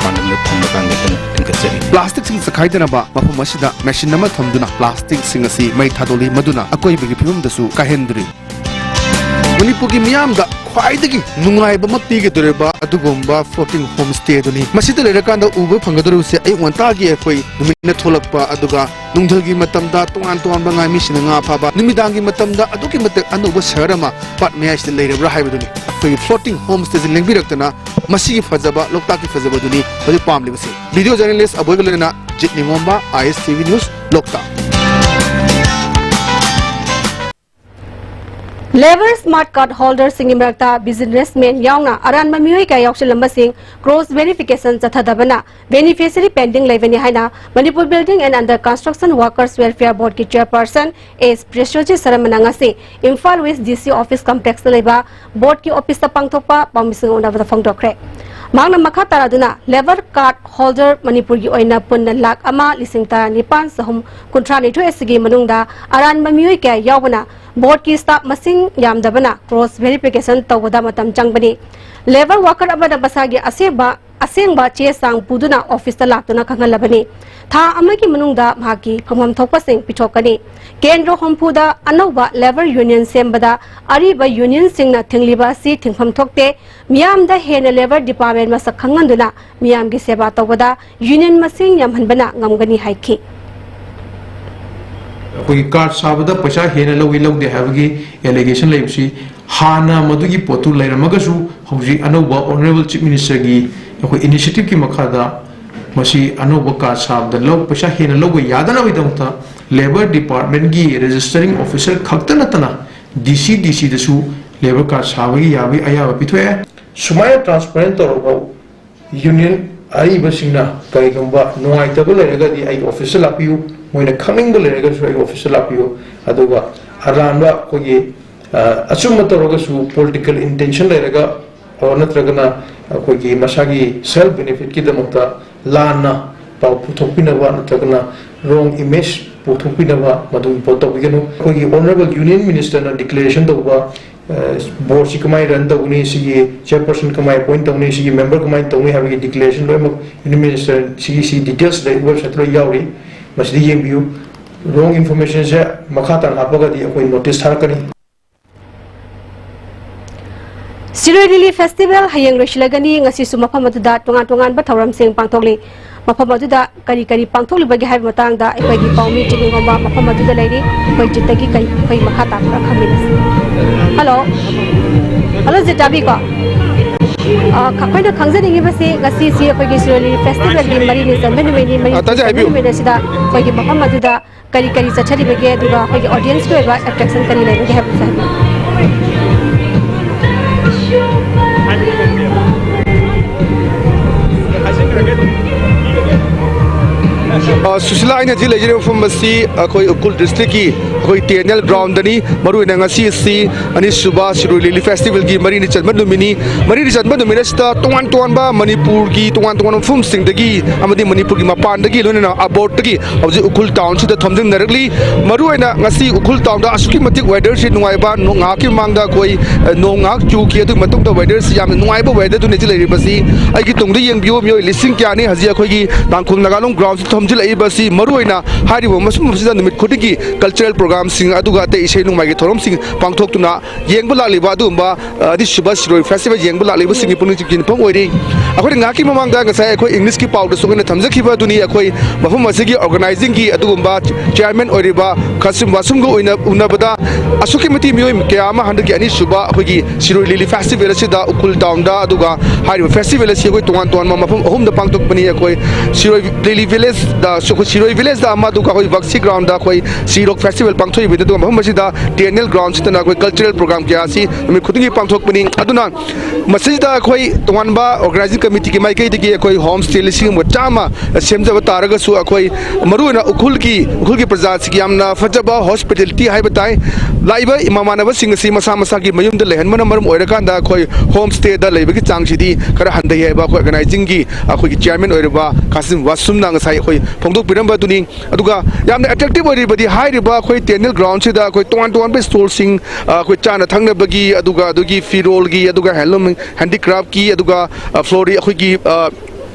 ꯄꯥꯟꯗꯝꯗ ꯊꯝꯕ ꯀꯥꯟꯗ ꯑꯩꯈꯣꯏꯅ ꯂꯤꯡꯈꯠꯆꯔꯤ꯫ ꯄ꯭ꯂꯥꯁꯇꯤꯛꯁꯤꯡ ꯆꯈꯥꯏꯗꯅꯕ ꯃꯐꯝ ꯑꯁꯤꯗ ꯃꯦꯁꯤꯟ ꯑꯃ ꯊꯝꯗꯨꯅ ꯄ꯭ꯂꯥꯁꯇꯤꯛꯁꯤꯡ ꯑꯁꯤ ꯃꯩ ꯊꯥꯗꯣꯛꯂꯤ, ꯃꯗꯨꯅ ꯑꯀꯣꯏꯕꯒꯤ ꯐꯤꯕꯝꯗꯁꯨ ꯀꯥꯏꯍꯟꯗ꯭ꯔꯤ꯫ ꯃꯅꯤꯄꯨꯔꯒꯤ ꯃꯤꯌꯥꯝꯗ ꯈ꯭ꯋꯥꯏꯗꯒꯤ ꯅꯨꯡꯉꯥꯏꯕ ꯑꯃ ꯄꯤꯒꯗꯧꯔꯤꯕ ꯑꯗꯨꯒꯨꯝꯕ floating home stay ꯑꯗꯨꯅꯤ꯫ ꯃꯁꯤꯗ ꯂꯩꯔꯀꯥꯟꯗ ꯎꯕ ꯐꯪꯒꯗꯧꯔꯤꯕꯁꯦ ꯑꯌꯨꯛ ꯉꯟꯇꯥꯒꯤ ꯑꯩꯈꯣꯏ ꯅꯨꯃꯤꯠꯅ ꯊꯣꯛꯂꯛꯄ, ꯑꯗꯨꯒ ꯅꯨꯡꯊꯤꯜꯒꯤ ꯃꯇꯝꯗ ꯇꯣꯉꯥꯟ ꯇꯣꯉꯥꯟꯕ ꯉꯥꯃꯤꯁꯤꯡꯅ ꯉꯥ ꯐꯥꯕ, ꯅꯨꯃꯤꯗꯥꯡꯒꯤ ꯃꯇꯝꯗ ꯑꯗꯨꯛꯀꯤ ꯃꯇꯤꯛ ꯑꯅꯧꯕ ꯁꯍꯔ ꯑꯃ ꯄꯥꯠ ꯃꯌꯥꯏꯁꯤꯗ ꯂꯩꯔꯕ꯭ꯔꯥ ꯍꯥꯏꯕꯗꯨꯅꯤ꯫ ꯑꯩꯈꯣꯏꯒꯤ floating home stayꯁꯤ ꯂꯦꯡꯕꯤꯔꯛꯇꯅ ꯃꯁꯤꯒꯤ ꯐꯖꯕ ꯂꯣꯛꯇꯥꯛꯀꯤ ꯐꯖꯕꯗꯨꯅꯤ ꯍꯧꯖꯤꯛ ꯄꯥꯝꯂꯤꯕꯁꯤ꯫ Video journalist ꯑꯕꯣꯏꯒ ꯂꯣꯏꯅꯅ ꯖꯤꯠ ꯅꯤꯉꯣꯝꯕ, I S T V News, Loktak. Labour Smart Card holderꯁꯤꯡꯒꯤ ꯃꯔꯛꯇ businessman ꯌꯥꯎꯅ ꯑꯔꯥꯟꯕ ꯃꯤꯑꯣꯏ ꯀꯌꯥ ꯌꯥꯎꯁꯤꯜꯂꯝꯕꯁꯤꯡ cross verification ꯆꯠꯊꯗꯕꯅ beneficiary pending ꯂꯩꯕꯅꯤ ꯍꯥꯏꯅ Manipur Building and Under Construction Workers Welfare Boardꯀꯤ chairperson ꯑꯦꯁ ꯄ꯭ꯔꯦꯁꯣꯖꯤꯠ ꯁꯔꯃꯅ ꯉꯁꯤ Imphal West D C office complexꯇ ꯂꯩꯕ boardꯀꯤ officeꯇ ꯄꯥꯡꯊꯣꯛꯄ ꯄꯥꯎꯃꯤꯁꯤꯡꯒ ꯎꯅꯕꯗ ꯐꯣꯡꯗꯣꯛꯈ꯭ꯔꯦ꯫ ꯃꯍꯥꯛꯅ ꯃꯈꯥ ꯇꯥꯔꯗꯨꯅ labour card holder ꯃꯅꯤꯄꯨꯔꯒꯤ ꯑꯣꯏꯅ ꯄꯨꯟꯅ ꯂꯥꯈ ꯑꯃ ꯂꯤꯁꯤꯡ ꯇꯔꯥ ꯅꯤꯄꯥꯟ ꯆꯍꯨꯝ ꯀꯨꯟꯊ꯭ꯔꯥ ꯅꯤꯊꯣꯏ ꯑꯁꯤꯒꯤ ꯃꯅꯨꯡꯗ ꯑꯔꯥꯟꯕ ꯃꯤꯑꯣꯏ ꯀꯌꯥ ꯌꯥꯎꯕꯅ boardꯀꯤ staff ꯃꯁꯤꯡ ꯌꯥꯝꯗꯕꯅ cross verification ꯇꯧꯕꯗ ꯃꯇꯝ ꯆꯪꯕꯅꯤ꯫ Labour worker ꯑꯃꯅ ꯃꯁꯥꯒꯤ ꯑꯁꯦꯡꯕ, ꯑꯁꯦꯡꯕ ꯆꯦ ꯆꯥꯡ ꯄꯨꯗꯨꯅ officeꯇ ꯂꯥꯛꯇꯨꯅ ꯈꯪꯍꯜꯂꯕꯅꯤ꯫ ꯊꯥ ꯑꯃꯒꯤ ꯃꯅꯨꯡꯗ ꯃꯍꯥꯛꯀꯤ ꯐꯪꯐꯝ ꯊꯣꯛꯄꯁꯤꯡ ꯄꯤꯊꯣꯛꯀꯅꯤ꯫ ꯀꯦꯟꯗ꯭ꯔ ꯍꯨꯝꯐꯨꯗ ꯑꯅꯧꯕ labour union ꯁꯦꯝꯕꯗ ꯑꯔꯤꯕ unionꯁꯤꯡꯅ ꯊꯤꯡꯂꯤꯕ ꯑꯁꯤ ꯊꯤꯡꯐꯝ ꯊꯣꯛꯇꯦ꯫ ꯃꯤꯌꯥꯝꯗ ꯍꯦꯟꯅ labour department ꯃꯁꯛ ꯈꯪꯍꯟꯗꯨꯅ ꯃꯤꯌꯥꯝꯒꯤ ꯁꯦꯕꯥ ꯇꯧꯕꯗ union ꯃꯁꯤꯡ ꯌꯥꯝꯍꯟꯕꯅ ꯉꯝꯒꯅꯤ ꯍꯥꯏꯈꯤ꯫ ꯑꯩꯈꯣꯏꯒꯤ ꯀꯥꯔꯗ ꯁꯥꯕꯗ ꯄꯩꯁꯥ ꯍꯦꯟꯅ ꯂꯧꯏ ꯂꯧꯗꯦ ꯍꯥꯏꯕꯒꯤ allegation ꯂꯩꯕꯁꯤ, ꯍꯥꯟꯅ ꯃꯗꯨꯒꯤ ꯄꯣꯠꯇꯨ ꯂꯩꯔꯝꯃꯒꯁꯨ, ꯍꯧꯖꯤꯛ ꯑꯅꯧꯕ Honourable Chief Minister ꯒꯤ ꯑꯩꯈꯣꯏ initiative ꯀꯤ ꯃꯈꯥꯗ ꯃꯁꯤ ꯑꯅꯧꯕ ꯀꯥꯔꯗ ꯁꯥꯕꯗ ꯂꯧ, ꯄꯩꯁꯥ ꯍꯦꯟꯅ ꯂꯧꯕ ꯌꯥꯗꯅꯕꯒꯤꯗꯃꯛꯇ Labour Department ꯀꯤ registering officer ꯈꯛꯇ ꯅꯠꯇꯅ D C, D C ꯗꯁꯨ labour card ꯁꯥꯕꯒꯤ ꯌꯥꯕꯒꯤ ꯑꯌꯥꯕ ꯄꯤꯊꯣꯛꯑꯦ꯫ ꯁꯨꯃꯥꯏꯅ transparent ꯇꯧꯔꯕ union ꯑꯔꯤꯕꯁꯤꯡꯅ ꯀꯔꯤꯒꯨꯝꯕ ꯅꯨꯡꯉꯥꯏꯇꯕ ꯂꯩꯔꯒꯗꯤ ꯑꯩꯒꯤ office ꯇ ꯂꯥꯛꯄꯤꯌꯨ, ꯃꯣꯏꯅ ꯈꯪꯅꯤꯡꯕ ꯂꯩꯔꯒꯁꯨ ꯑꯩꯒꯤ office ꯇ ꯂꯥꯛꯄꯤꯌꯨ꯫ ꯑꯗꯨꯒ ꯑꯔꯥꯟꯕ ꯑꯩꯈꯣꯏꯒꯤ, ꯑ, ꯑꯆꯨꯝꯕ ꯇꯧꯔꯒꯁꯨ political intention ꯂꯩꯔꯒ ꯑꯣꯔ ꯅꯠꯇ꯭ꯔꯒꯅ ꯑꯩꯈꯣꯏꯒꯤ ꯃꯁꯥꯒꯤ self benefit ꯀꯤꯗꯃꯛꯇ ꯂꯥꯟꯅ ꯄꯥꯎ ꯄꯨꯊꯣꯛꯄꯤꯅꯕ ꯅꯠꯇ꯭ꯔꯒꯅ wrong image ꯄꯨꯊꯣꯛꯄꯤꯅꯕ ꯃꯗꯨꯒꯤ ꯄꯣꯠ ꯇꯧꯕꯤꯒꯅꯨ꯫ ꯑꯩꯈꯣꯏꯒꯤ Honourable Union Minister ꯅ declaration ꯇꯧꯕ, ꯑ, board ꯁꯤ ꯀꯃꯥꯏꯅ run ꯇꯧꯒꯅꯤ, ꯁꯤꯒꯤ chairperson ꯀꯃꯥꯏꯅ appoint ꯇꯧꯅꯤ, ꯁꯤꯒꯤ member ꯀꯃꯥꯏꯅ ꯇꯧꯅꯤ ꯍꯥꯏꯕꯒꯤ declaration ꯂꯣꯏꯅꯃꯛ Union Minister ꯁꯤꯒꯤ, ꯁꯤ details ꯗ website ꯇ ꯂꯣꯏ ꯌꯥꯎꯔꯤ, ꯃꯁꯤꯗ ꯌꯦꯡꯕꯤꯌꯨ꯫ Wrong information ꯁꯦ ꯃꯈꯥ ꯇꯥꯅ ꯍꯥꯞꯄꯒꯗꯤ ꯑꯩꯈꯣꯏ notice ꯊꯥꯔꯛꯀꯅꯤ꯫ ꯁꯤꯔꯣꯏ ꯂꯤꯂꯤ festival ꯍꯌꯦꯡ ꯂꯣꯏꯁꯤꯜꯂꯒꯅꯤ꯫ ꯉꯁꯤꯁꯨ ꯃꯐꯝ ꯑꯗꯨꯗ ꯇꯣꯉꯥꯟ ꯇꯣꯉꯥꯟꯕ ꯊꯧꯔꯝꯁꯤꯡ ꯄꯥꯡꯊꯣꯛꯂꯤ꯫ ꯃꯐꯝ ꯑꯗꯨꯗ ꯀꯔꯤ ꯀꯔꯤ ꯄꯥꯡꯊꯣꯛꯂꯤꯕꯒꯦ ꯍꯥꯏꯕ ꯃꯇꯥꯡꯗ ꯑꯩꯈꯣꯏꯒꯤ ꯄꯥꯎꯃꯤ ꯆꯤꯡꯉꯣꯝꯕ ꯃꯐꯝ ꯑꯗꯨꯗ ꯂꯩꯔꯤ꯫ ꯑꯩꯈꯣꯏ ꯆꯤꯠꯇꯒꯤ ꯀꯔꯤ, ꯑꯩꯈꯣꯏ ꯃꯈꯥ ꯇꯥꯕ ꯈꯔ ꯈꯪꯃꯤꯟꯅꯁꯤ꯫ Hello꯫ Hello, ꯖꯤꯠ ꯇꯥꯕꯤꯀꯣ? ꯑ, ꯑꯩꯈꯣꯏꯅ ꯈꯪꯖꯅꯤꯡꯉꯤꯕꯁꯤ ꯉꯁꯤꯁꯤ ꯑꯩꯈꯣꯏꯒꯤ ꯁꯤꯔꯣꯏ ꯂꯤꯂꯤ festival ꯒꯤ ꯃꯔꯤꯅꯤ ꯆꯟꯕ ꯅꯨꯃꯤꯠꯅꯤ꯫ ꯃꯔꯤꯅꯤ ꯑ, ꯇꯥꯖꯩ, ꯆꯟꯕ ꯍꯥꯏꯕꯤꯌꯨ꯫ ꯅꯨꯃꯤꯠ ꯑꯁꯤꯗ ꯑꯩꯈꯣꯏꯒꯤ ꯃꯐꯝ ꯑꯗꯨꯗ ꯀꯔꯤ ꯀꯔꯤ ꯆꯠꯊꯔꯤꯕꯒꯦ, ꯑꯗꯨꯒ ꯑꯩꯈꯣꯏꯒꯤ audience ꯀꯤ ꯑꯣꯏꯕ attraction ꯀꯔꯤ ꯂꯩꯕꯒꯦ ꯍꯥꯏꯕꯗꯨꯁꯨ ꯍꯥꯏꯕꯤꯌꯨ꯫ ꯑ, ꯁꯨꯁꯤꯂꯥ, ꯑꯩꯅ ꯍꯧꯖꯤꯛ ꯂꯩꯖꯔꯤꯕ ꯃꯐꯝ ꯑꯁꯤ ꯑꯩꯈꯣꯏ ꯎꯈ꯭ꯔꯨꯜ district ꯀꯤ ꯑꯩꯈꯣꯏ T N L ground ꯗꯅꯤ꯫ ꯃꯔꯨꯑꯣꯏꯅ ꯉꯁꯤ ꯑꯁꯤ ꯑꯅꯤꯁꯨꯕ ꯁꯤꯔꯣꯏ ꯂꯤꯂꯤ festival ꯒꯤ ꯃꯔꯤꯅꯤ ꯆꯟꯕ ꯅꯨꯃꯤꯠꯅꯤ꯫ ꯃꯔꯤꯅꯤ ꯆꯟꯕ ꯅꯨꯃꯤꯠ ꯑꯁꯤꯗ ꯇꯣꯉꯥꯟ ꯇꯣꯉꯥꯟꯕ ꯃꯅꯤꯄꯨꯔꯒꯤ ꯇꯣꯉꯥꯟ ꯇꯣꯉꯥꯟꯕ ꯃꯐꯝꯁꯤꯡꯗꯒꯤ ꯑꯃꯗꯤ ꯃꯅꯤꯄꯨꯔꯒꯤ ꯃꯄꯥꯟꯗꯒꯤ, ꯂꯣꯏꯅꯅ abroad ꯇꯒꯤ ꯍꯧꯖꯤꯛ ꯎꯈ꯭ꯔꯨꯜ town ꯁꯤꯗ ꯊꯣꯝꯖꯤꯟꯅꯔꯛꯂꯤ꯫ ꯃꯔꯨꯑꯣꯏꯅ ꯉꯁꯤ ꯎꯈ꯭ꯔꯨꯜ town ꯗ ꯑꯁꯨꯛꯀꯤ ꯃꯇꯤꯛ weather ꯁꯤ ꯅꯨꯡꯉꯥꯏꯕ, ꯅꯣꯡ ꯉꯥꯏꯍꯥꯛꯀꯤ ꯃꯃꯥꯡꯗ ꯑꯩꯈꯣꯏ, ꯑ, ꯅꯣꯡ ꯉꯥꯏꯍꯥꯛ ꯆꯨꯈꯤ, ꯑꯗꯨꯒꯤ ꯃꯇꯨꯡꯗ weather ꯁꯤ ꯌꯥꯝꯅ ꯅꯨꯡꯉꯥꯏꯕ weather ꯗꯨꯅꯤ ꯍꯧꯖꯤꯛ ꯂꯩꯔꯤꯕꯁꯤ꯫ ꯑꯩꯒꯤ ꯇꯨꯡꯗ ꯌꯦꯡꯕꯤꯌꯨ, ꯃꯤꯑꯣꯏ ꯂꯤꯁꯤꯡ ꯀꯌꯥꯅꯤ ꯍꯧꯖꯤꯛ ꯑꯩꯈꯣꯏꯒꯤ ꯇꯥꯡꯈꯨꯜ ꯅꯥꯒꯥꯂꯣꯡ ground ꯁꯤꯗ ꯊꯣꯝꯖꯤꯜꯂꯛꯏ꯫ ꯑꯁꯤ ꯃꯔꯨꯑꯣꯏꯅ ꯍꯥꯏꯔꯤꯕ ꯃꯐꯝ ꯑꯁꯤꯗ ꯅꯨꯃꯤꯠ ꯈꯨꯗꯤꯡꯒꯤ cultural programꯁꯤꯡ ꯑꯗꯨꯒ ꯑꯇꯩ ꯏꯁꯩ ꯅꯣꯡꯃꯥꯏꯒꯤ ꯊꯧꯔꯝꯁꯤꯡ ꯄꯥꯡꯊꯣꯛꯇꯨꯅ ꯌꯦꯡꯕ ꯂꯥꯛꯂꯤꯕ ꯑꯗꯨꯒꯨꯝꯕ, ꯑ, ꯑꯅꯤꯁꯨꯕ ꯁꯤꯔꯣꯏ festival ꯌꯦꯡꯕ ꯂꯥꯛꯂꯤꯕꯁꯤꯡꯒꯤ ꯄꯨꯛꯅꯤꯡ ꯆꯤꯡꯁꯤꯟꯐꯝ ꯑꯣꯏꯔꯤ꯫ ꯑꯩꯈꯣꯏꯅ ꯉꯥꯏꯍꯥꯛꯀꯤ ꯃꯃꯥꯡꯗ ꯉꯁꯥꯏ ꯑꯩꯈꯣꯏ Englishꯀꯤ ꯄꯥꯎꯗꯁꯨ ꯑꯩꯈꯣꯏꯅ ꯊꯝꯖꯈꯤꯕ ꯑꯗꯨꯅꯤ, ꯑꯩꯈꯣꯏ ꯃꯐꯝ ꯑꯁꯤꯒꯤ organizingꯒꯤ ꯑꯗꯨꯒꯨꯝꯕ chairman ꯑꯣꯏꯔꯤꯕ ꯈꯥꯁꯤꯝ ꯋꯥꯁꯨꯝꯒ ꯑꯣꯏꯅ ꯎꯅꯕꯗ ꯑꯁꯨꯛꯀꯤ ꯃꯇꯤꯛ ꯃꯤꯑꯣꯏ ꯀꯌꯥ ꯑꯃ ꯍꯟꯗꯛꯀꯤ ꯑꯅꯤꯁꯨꯕ ꯑꯩꯈꯣꯏꯒꯤ ꯁꯤꯔꯣꯏ ꯂꯤꯂꯤ festival ꯑꯁꯤꯗ ꯎꯈ꯭ꯔꯨꯜ townꯗ, ꯑꯗꯨꯒ ꯍꯥꯏꯔꯤꯕ festival ꯑꯁꯤ ꯑꯩꯈꯣꯏ ꯇꯣꯉꯥꯟ ꯇꯣꯉꯥꯟꯕ ꯃꯐꯝ ꯑꯍꯨꯝꯗ ꯄꯥꯡꯊꯣꯛꯄꯅꯤ꯫ ꯑꯩꯈꯣꯏ ꯁꯤꯔꯣꯏ ꯂꯤꯂꯤ villageꯗ, ꯑꯩꯈꯣꯏ ꯁꯤꯔꯣꯏ villageꯗ ꯑꯃ, ꯑꯗꯨꯒ ꯑꯩꯈꯣꯏ ꯕꯛꯁꯤ groundꯗ ꯑꯩꯈꯣꯏ ꯁꯤꯔꯣꯛ festival ꯄꯥꯡꯊꯣꯛꯏꯕꯅꯤ꯫ ꯑꯗꯨꯒ ꯃꯐꯝ ꯑꯁꯤꯗ T N L ground ꯁꯤꯗꯅ ꯑꯩꯈꯣꯏ cultural program ꯀꯌꯥ ꯑꯁꯤ ꯅꯨꯃꯤꯠ ꯈꯨꯗꯤꯡꯒꯤ ꯄꯥꯡꯊꯣꯛꯄꯅꯤ꯫ ꯑꯗꯨꯅ ꯃꯁꯤꯗ ꯑꯩꯈꯣꯏ ꯇꯣꯉꯥꯟꯕ organizing committeeꯒꯤ ꯃꯥꯏꯀꯩꯗꯒꯤ ꯑꯩꯈꯣꯏ home stay ꯂꯤꯁꯤꯡ ꯑꯃꯒ ꯆꯥꯝꯃ ꯁꯦꯝꯖꯕ ꯇꯥꯔꯒꯁꯨ, ꯑꯩꯈꯣꯏ ꯃꯔꯨꯑꯣꯏꯅ ꯎꯈ꯭ꯔꯨꯜꯒꯤ, ꯎꯈ꯭ꯔꯨꯜꯒꯤ ꯄ꯭ꯔꯖꯥꯁꯤꯒꯤ ꯌꯥꯝꯅ ꯐꯖꯕ hospitality ꯍꯥꯏꯕ ꯇꯥꯏ꯫ ꯂꯥꯛꯏꯕ ꯏꯃꯥꯟꯅꯕꯁꯤꯡ ꯑꯁꯤ ꯃꯁꯥ ꯃꯁꯥꯒꯤ ꯃꯌꯨꯝꯗ ꯂꯩꯍꯟꯕꯅ ꯃꯔꯝ ꯑꯣꯏꯔꯀꯥꯟꯗ ꯑꯩꯈꯣꯏ home stayꯗ ꯂꯩꯕꯒꯤ ꯆꯥꯡꯁꯤꯗꯤ ꯈꯔ ꯍꯟꯊꯩ ꯍꯥꯏꯕ ꯑꯩꯈꯣꯏ organizingꯒꯤ ꯑꯩꯈꯣꯏꯒꯤ chairman ꯑꯣꯏꯔꯤꯕ ꯀꯥꯁꯤꯝ ꯋꯥꯁꯨꯝꯅ ꯉꯁꯥꯏ ꯑꯩꯈꯣꯏ ꯐꯣꯡꯗꯣꯛꯄꯤꯔꯝꯕ ꯑꯗꯨꯅꯤ꯫ ꯑꯗꯨꯒ ꯌꯥꯝꯅ attractive ꯑꯣꯏꯔꯤꯕꯗꯤ ꯍꯥꯏꯔꯤꯕ ꯑꯩꯈꯣꯏ T N L groundꯁꯤꯗ ꯑꯩꯈꯣꯏ ꯇꯣꯉꯥꯟ ꯇꯣꯉꯥꯟꯕ stallꯁꯤꯡ, ꯑ, ꯑꯩꯈꯣꯏ ꯆꯥꯅ ꯊꯛꯅꯕꯒꯤ, ꯑꯗꯨꯒ ꯑꯗꯨꯒꯤ ꯐꯤꯔꯣꯜꯒꯤ, ꯑꯗꯨꯒ handloom handicraftꯀꯤ, ꯑꯗꯨꯒ, ꯑ, flori-, ꯑꯩꯈꯣꯏꯒꯤ, ꯑ,